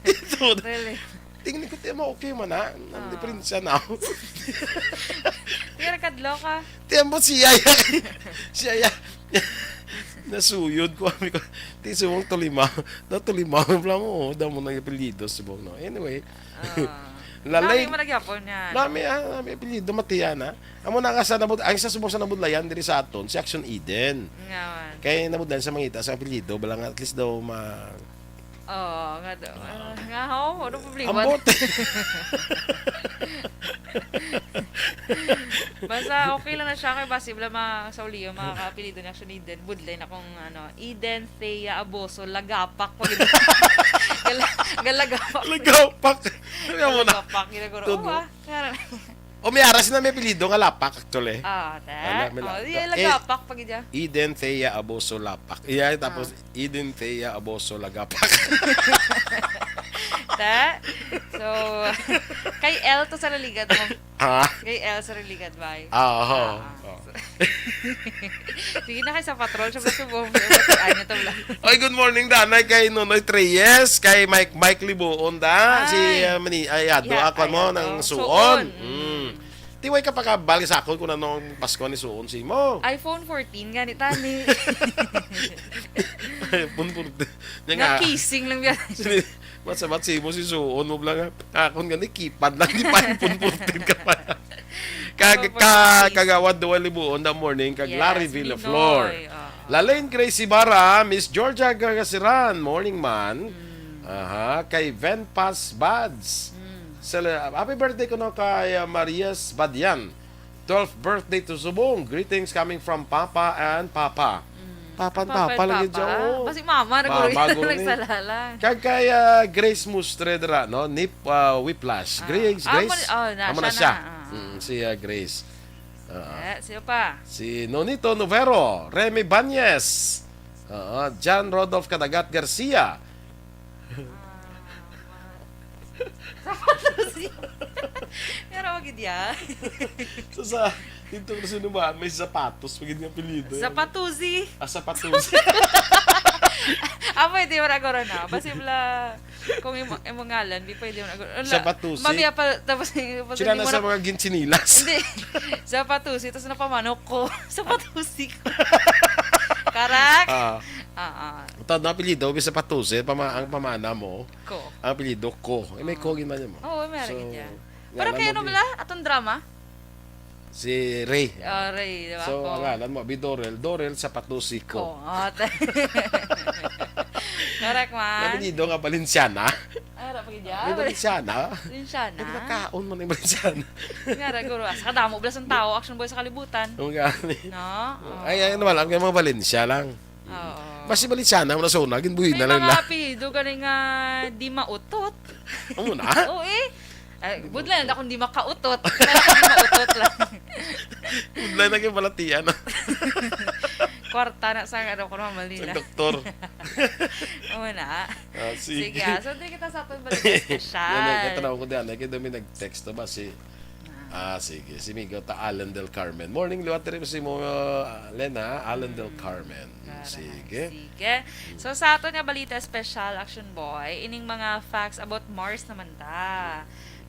Ito, Really? Tingnan ko, tiyan mo, okay man, ha? Ang Ah. diferensya na ako. Kaya nagkadlaw ka. Tiyan mo, siya, ya-, siya, ya-, nasuyod ko, kami ko, ti subong Tolima. Daw Tolima, wala mo, oh, daw mo nang apelyido, subong, no? Anyway. Ah. Lalay. Nami mo nagyapon niya, no? Nami, ah, nami apelyido, Matiana. Amo na nga sa nabud-, ang isa subong sa nabudlayan diri sa aton, si Action Eden. Nga man. Kay nabudlayan sa mangita sa apelyido, bala nga at least daw ma-, Oo, nga do-, ah, nga, ho, ano problema? Ambot. Basta okay lang na siya kay basi bala ma-, sa uliyo, mga kaapelyido ni Action Eden. Budlay na kung, ano, Eden, Thea, Aboso, Lagapak. Pag-, Gala-, Galagapak. Lagapak. Sabi mo na. Lagapak, ginaguro. Tudo. Oo, ah. Nga. O, may ara sila may apelyido nga Lapak, actually. Ah, te. Wala, may Oh, Lapak. iya, Eh, Lagapak pag iya. Eden Thea Aboso Lapak. Iya, tapos Ah. Eden Thea Aboso Lagapak. Te? So, kay L to sa laligad mo. Ha? Kay L sa laligad, bay. Ah, oo. Ah, ah. Oo. Sige na kay sa patrol, siya gusto mo. Ano to, bla? Oy, good morning, Danay, kay Nonoy Treyes, kay Mike, Mike Libuon, da. Si, Ay. ah, mani-, ay, ado, Yeah, ako ay, mo, ado. nang Suon. Suon. Mm. Mm. Ti, way ka pakabal sa akon kung ano ang Pasko ni Suon si mo. iPhone fourteen, gani, tani. iPhone fourteen. Nga Nga nga. casing lang yan. Sini-, masabat si mo si Suon mo lang, ah. Akon gani, keypad lang, di pa iPhone fourteen ka pa. Kag-, Ano, ka-, fourteen? Kagawad Duwal Libuon, the morning, kag Yes, Larry Villaflor. Minoy, oo. Lalain Gracie Bara, Miss Georgia Gagasiran, morning man. Mm. Aha, kay Ven Paz Bads. Mm. Sele-, happy birthday kuno kay, uh, Marias Badian. Twelfth birthday to Subong. Greetings coming from Papa and Papa. Mm. Papa and Papa Papa and lagi Papa. dyan, oh. Basi mama, Mama, nagulog guro ni. nagsalalang. Kag kay, uh, Grace Mustre dira, no? Nip, uh, Whiplash. Ah. Grace, Ah, Grace. mo-, oh, na, Amo na siya siya. na. Ah. Mm, si, uh, Grace. Ah. Eh, sino pa? Si Nonito Novero, Remy Banyes. Oo, John Rodolph Kadagat Garcia. Ah, ma-, Sapatusi. Pero wag yun yan. So, sa, dito ko sinumaan, may Zapatos, pag yun yung apelyido yan. Zapatusi. Ah, Sapatusi. Ah, pwede, wala ko rin, ah. Basi wala, kung imo, imo ngalan, di pwede, wala ko. Wala. Sapatusi. Mamiya pa, tapos, tapos Sila hindi na mo sa na mga ginchinilas. Hindi. Sapatusi, tapos napamanok ko. Sapatusi ko. Karak? Ah. Ah, ah. Ito, ang apelyido, bisa Sapatusi, pama-, ang pamana mo. Ko. Ang apelyido ko. Eh, may Ah. ko gid man mo. Oo, may So, aragid niya. nga Pero lang kay ano mo, bala? Atong drama? Si Ray. Ah, Ray, di ba? So, Ko. ang ngalan mo, Abi Dorel. Dorel Sapatusi ko. Ko. Ah, ta-, Correct, man. Ang apelyido nga Valenciana. Ah, wala pa gid May yan. Valenciana? Valenciana. Ay, nakaon man ang Valenciana. Nga ra, guro. Asa kadamo bala sang tao, Action Boy, sa kalibutan. Ang gani. No? Oo. Ay, ay, ano lang, yung mga Valencia lang. Oo. Basi Valenciana, wala sa una, ginbuhi May na lang mga nila. apelyido gani nga di mautot. Amo na? Oo, eh. Ay, Di budlay na mautot. akong di makautot. Di mautot lang. Budlay na kay balatian, ah. Kwarta na sa ano ko naman Sa nila. doktor. Oo na. Ah, sige. Sige, ah. So, diri kita sa aton balita Yan, eh, special. katanaw ko diyan, eh, kaya may nag-text to ba si Ah. Ah, sige. Si Migo ta Alan Del Carmen. Morning, liwat diri si mo, uh, Lena, Alan Del Mm. Carmen. Karay. Sige. Sige. So, sa aton nga balita special, Action Boy, ining mga facts about Mars naman ta.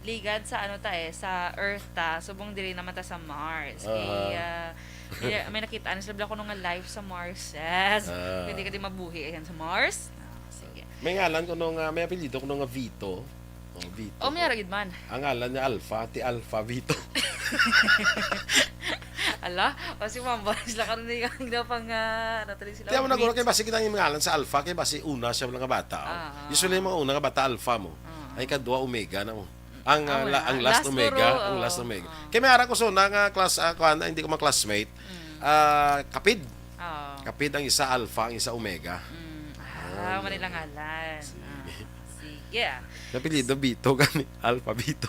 Ligad sa ano ta eh, sa Earth ta, subong diri naman ta sa Mars. Aha. Kay, ah, may, may nakita na sila kuno nga life sa Mars. Yes. Ah. Hindi ka di mabuhi yan sa Mars. Ah, sige. May ngalan kuno nga, may apelyido kuno nga Vito. Oh, Vito. Oh, may aragid man. Ang ngalan niya Alpha, ti Alpha Vito. Ala, o si Mamba, sila karon na yung daw pang, ah, ano tuloy sila, Tiyan mo na, guro, kay Vito. Basi kita yung ngalan sa Alpha, kay basi una siya lang nga bata, oh. Ah, ah. Usually, yung mga una nga bata, Alpha mo. Ah. Ay, kadwa, Omega na mo. Ang, ah, Ah, la-, wala. ang last Last Omega, guro, ang last oh. Omega. Ah. Kay may ara ko so na nga class, ah, kuwan, hindi ko ma-classmate. Mm. Ah, Kapid. Oo. Kapid ang isa Alpha, ang isa Omega. Mm. Ah, Ah, Manila yun. ngalan. Sige. Ah, sige. Napilido Bito gani, Alpha Bito.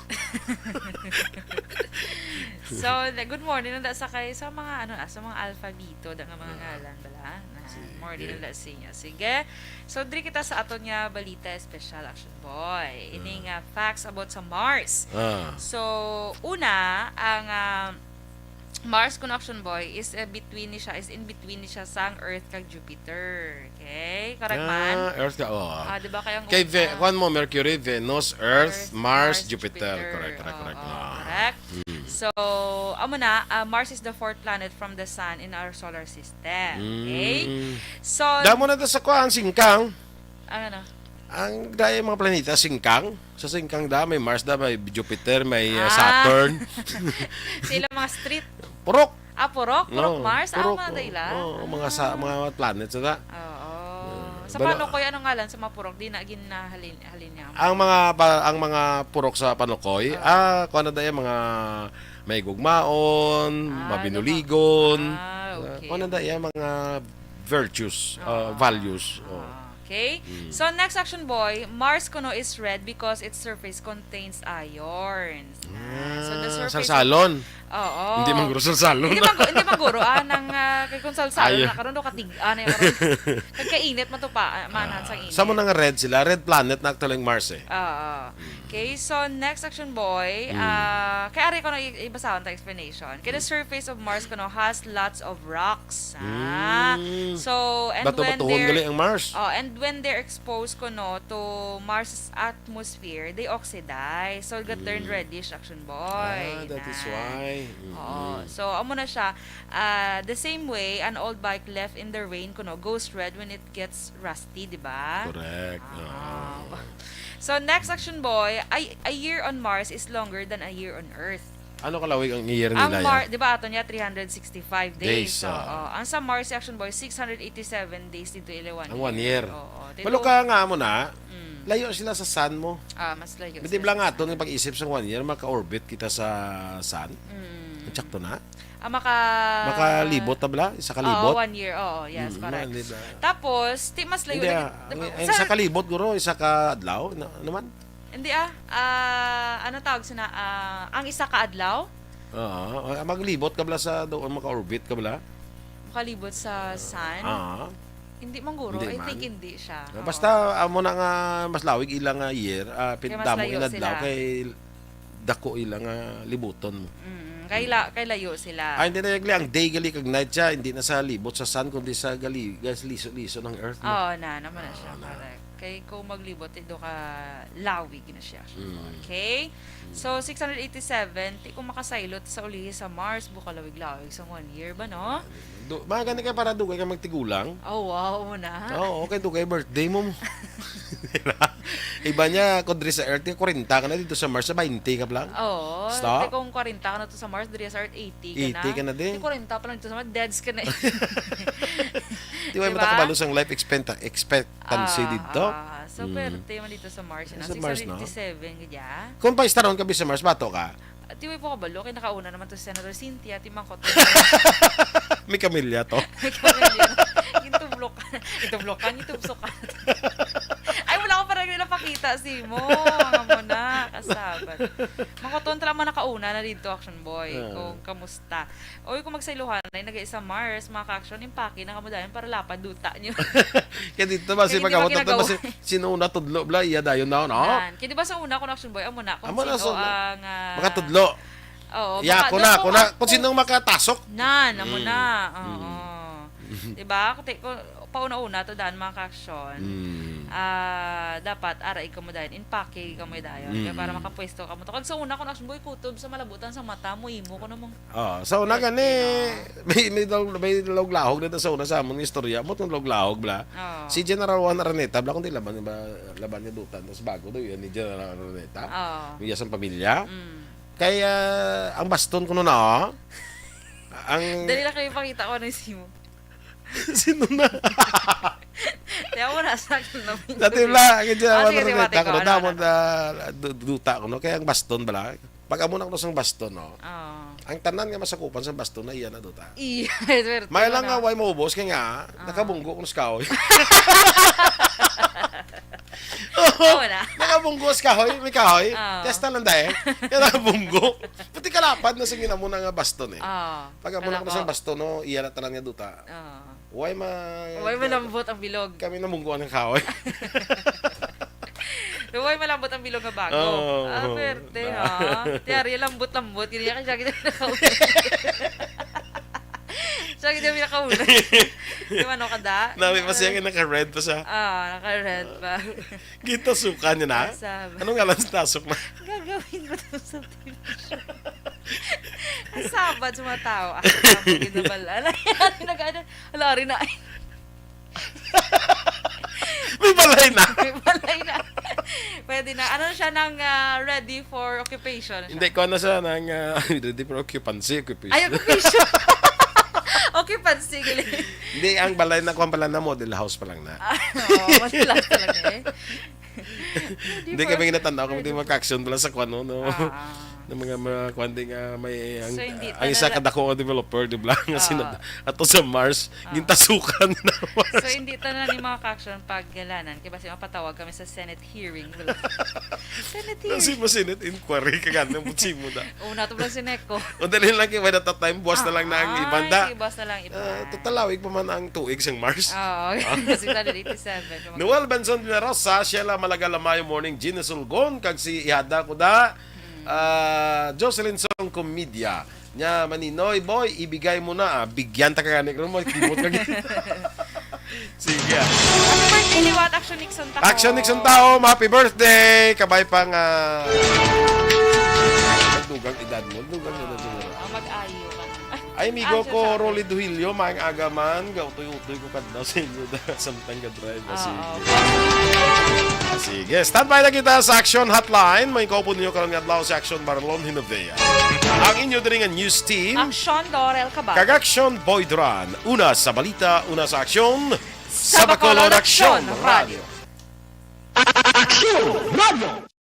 So, na-, good morning nanda sa kay, sa mga, ano, ah, sa mga Alpha Bito, da nga mga Ah. ngalan bala. Na, Sige. morning nanda sa inyo. Sige. So, diri kita sa aton nga balita special, Action Boy. Ini Ah. nga facts about sa Mars. Ah. So, una, ang, ah, Mars kuno, Action Boy, is, eh, between ni siya, is in between ni siya sang Earth kag Jupiter. Okay? Correct man? Ah, Earth ka, oh. Ah, di ba kaya ang Kay Ve-, una? Kuwan mo, Mercury, Venus, Earth, Earth, Mars, Mars, Jupiter. Jupiter. Correct, correct, correct. Oo, Ah. correct. Mm. So, amo na, ah, Mars is the fourth planet from the sun in our solar system. Okay? Mm. So, Damo na to sa kuwan, singkang. Ano na? Ang dahil mga planeta, singkang. Sa singkang da, may Mars da, may Jupiter, may, uh, Ah. Saturn. Sila mga street. Purok. Ah, purok? Purok No, Mars? Ah, purok, mga oh. Dayla? Oh, mga sa, Ah. mga planet sa da. Oo. Yeah. Sa Bala- Panokoy, anong ngalan sa mga purok? Di na ginahalin, halin niya. Ang mga pa-, ang mga purok sa Panokoy, Oo. ah, kuwan na daya, mga may gugmaon, Ah, mabinuligon. Ah, Ah, okay. kuwan na daya, mga virtues, uh, Ah. values. Oh. Ah, okay. Mm. So, next, Action Boy, Mars kuno is red because its surface contains iron. Ah, so the Ah, surface salsalon. Oo. Hindi man guro salsalon. Hindi man gu-, hindi man guro, ah, nang, ah, kay kung salsalon Ay. na karon, do katig-, ah, na karon. Kagkainit man to pa, ah, manahan Ah, sang init. Sa mo na nga red sila, red planet na actually ang Mars eh. Oo. Mm. Okay, so next, Action Boy, Mm. ah, kay ari ko na i-, ibasahon ta explanation. Kay the Mm. surface of Mars kuno has lots of rocks, ah. Mm. So, and when Bato-batuhon they're gali ang Mars. Oh, and when they're exposed kuno to Mars' atmosphere, they oxidize. So, ga-turn Mm. reddish, Action Boy. Ah, that is Na. why. Oo. Mm-mm. So, amo na siya. Ah, the same way, an old bike left in the rain kuno goes red when it gets rusty, di ba? Correct. Ah. Oo. So, next, Action Boy, a, a year on Mars is longer than a year on Earth. Ano kalawig ang year Ang nila, Mar-, yan? di ba, ato niya three hundred sixty-five days? Days, ah. Oo. Ang sa Mars, Action Boy, six hundred eighty-seven days dito, ila one Ang year. one year. Oo. Tito- Maluka nga mo na, Mm. layo sila sa sun mo. Ah, mas layo Hindi sila bala sa nga ato sun. Nga pag-isip sa one year, maka-orbit kita sa sun? Mm. Ang tsakto na? Ah, maka- Makalibot na bala? Isa ka Oo, libot? one year. Oo, yes, Mm, correct. hindi ba? Tapos, ti mas layo Hindi, lagi, ah, di ba? ang, ang Sa isa ka libot, guro, isa ka adlaw? Na, naman? Hindi, ah. Ah, ano tawag sina? Ah, ang isa ka adlaw? Oo. Ah, maglibot ka bala sa doon, maka-orbit ka bala? Makalibot sa sun? Ah. Hindi man, guro. Hindi I man. think hindi siya. Ah, Oo. basta, amo na nga mas lawig ila nga year, ah, pin-, Kaya mas damo layo inadlaw sila. kay dako ila nga libuton mo. Mm, kay la-, Mm. kay layo sila. Ah, hindi na yagli. Ang day gali kag night siya, hindi na sa libot sa sun, kundi sa gali-, gas-, liso-liso ng earth mo. Oo, na, naman na siya, Oo, na. correct. Kay kung maglibot, ido ka lawig na siya. Mm. Okay? Mm. So, six hundred eighty-seven, ti kung makasaylot sa ulihi sa Mars, buka lawig-lawig sa one year ba, no? Do, mga gani kay para dugay ka magtigulang. Oh, wow, na. Oo, okay, dugay birthday mo. Diba? Iba niya, kung diri sa Earth, kwarenta ka na, dito sa Mars, sa bainte ka lang. Oo, Stop. Ti kung kwarenta ka na to sa Mars, diri sa Earth, eighty ka na. Eighty ka na din. Ti kwarenta pa lang dito sa Mars, deads ka na. Di ba, Diba? matakabalo sang life expect-, expectancy Ah, dito? ah. So, Mm. pwerte man dito sa Mars, Sa na Mars, no? six hundred eighty-seven, gadya? Kung pa istaron ka, bisa Mars, bato ka? Ti way po kabalo, kay nakauna naman to si Senator Cynthia, ti mangkot. May kamilya to. May kamilya. Gintublokan. Gintublokan, gintubsokan. Ay, wala ko pa rin napakita si mo. Ang amo na, kasabat. Mangkoton talaga man nakauna na dito, Action Boy. Ah. Kung kamusta. Oy, kung magsailuhan na, nag-isa Mars, mga ka-action, impake na kamo dayon para lapad duta nyo. Kaya dito ba, si Kaya hindi pagkawat na to, ba, magkinagawa. si, sino una tudlo, bla, iya dayon na, no? Nan. Kaya di ba sa una, kung Action Boy, amo na, kung Amo na, sino so, ang, ah, makatudlo. Oo, Iya, maka-, ako na, doon ako na. kung Kung sinong makatasok. Nan, amo Mm. na. Oo. Mm. Di ba? Kati-, kung pauna-una to, dan, mga ka-action, Mm. ah, dapat arai kamo dayon, impake kamo dayon. Kaya para Mm. makapwesto kamo to. Kag sa una, kung Action Boy, kutob sa malabutan sa mata mo, imo ko namang Oh, sa una Pwerte gani, na. may, may daw, may lawog-lahog na sa una sa amon nga istorya. Amo tong lawog-lahog, bla. Oo. Si General Juan Araneta, bla, kung di laban, ba, laban niya duta, tas bago daw yun ni General Araneta. Oo. Iya sang pamilya. Mm. Kaya, ang baston ko na, oh. Ang Dali lang kayo ipakita ko ano yung simo. Sino na? Kaya mo na sa akin na. Dati bla, kaya Ah, sige, sige, Araneta, mati ko, ko, ano, damo ano? na, du-, duta ko, no? Kaya ang baston, bla. Pag amo na ko sang baston, no? Oo. Ang tanan nga masakupan sa baston na iya na duta. Iya, swerte May mo lang na. nga way maubos, kaya nga, Ah. nakabunggo ko sa kahoy. Oo, Wala. nakabunggo sa kahoy, may kahoy. Ah. Testa lang dahil. Kaya nakabunggo. Pati kalapad na sa ginamo na nga baston eh. Ah. Pag amo na ko Kalapad. sa baston, no, iya na tanan nga duta. Ah. Way ma-, Way malambot ang bilog. Kami namungguan ng kahoy. Way malambot ang bilog nga bago. Oo. Ah, pwerte, ha? Tiyari, lambot-lambot. Hindi ka siya gid ang pinakauna. Siya gid ang pinakauna. Di ba, no, kada? Nami pa siya, naka-red pa siya. Ah, naka-red pa. Gitasukan niya na? Nasa ba? Anong ngalan sa tasok na? Gagawin ko to sa T V show. Ang sabad sa mga tao. Ah, sabad yun na pala. Nag-ano? Hala, rin na. May balay na. May balay na. Pwede na. Ano siya nang, ah, ready for occupation siya? Hindi, kuha na siya ng, ah, ready for occupancy, occupation. Ay, occupation. Occupancy, galing. Hindi, ang balay na, kuha pala na, model house pa lang na. Ah, oo, model house pa lang eh. Hindi, kami ginatanda ko, hindi maka-action pala sa kuwan, no? Ah, ah. Ng mga, mga kuwan, di nga may, ang, So, hindi ang isa tanan- kadako nga developer, di ba? Nga Ah. sinad-, ato sa Mars, Ah. gintasukan na Mars. So, hindi tanan ni mga ka-action pag galanan. Kaya basi mapatawag kami sa Senate hearing. Wala. Senate Kasi hearing. mo Senate inquiry, kaganda mo, si mo na. Una to lang si Neko. O, dali lang, kaya by that time, buwas na lang na ang Ay, ibanda. Buwas na lang iba. Ah, total, lawig pa man ang tuig sang Mars. Oo, Ah. six hundred eighty-seven. Noel Benson de la Rosa, Sheila Malagalamayo, morning, Gina Sulgon, kag si Ihada ko da, Hmm. ah, Jocelyn Song Comedia. Nya, Maninoy, boy, ibigay mo na. Ah, bigyan ta ka gani, kung mo, kibot ka gani. Sige. Happy birthday, liwat. Action Nixon Taho. Action Nixon Taho, happy birthday! Kabay pa nga. Nagdugang edad mo. Nagdugang edad mo. Ah, mag-ayo ka. Ay, amigo Ah, ko, sorry. Rolly Duhilio, maayong aga man. Gautoy-utoy ko kadlaw sa inyo da, samtang ga-drive. Ah, Oo. sige. Ah, sige. Standby na kita sa Action Hotline. May kaupo ninyo karon nga adlaw si Action Marlon Hinovea. Ang inyo diri nga news team. Action Laurel Cabal. Kag Action Boy Duran. Una sa balita, una sa aksyon. Sa Bacolod Action Radio. Action Radio.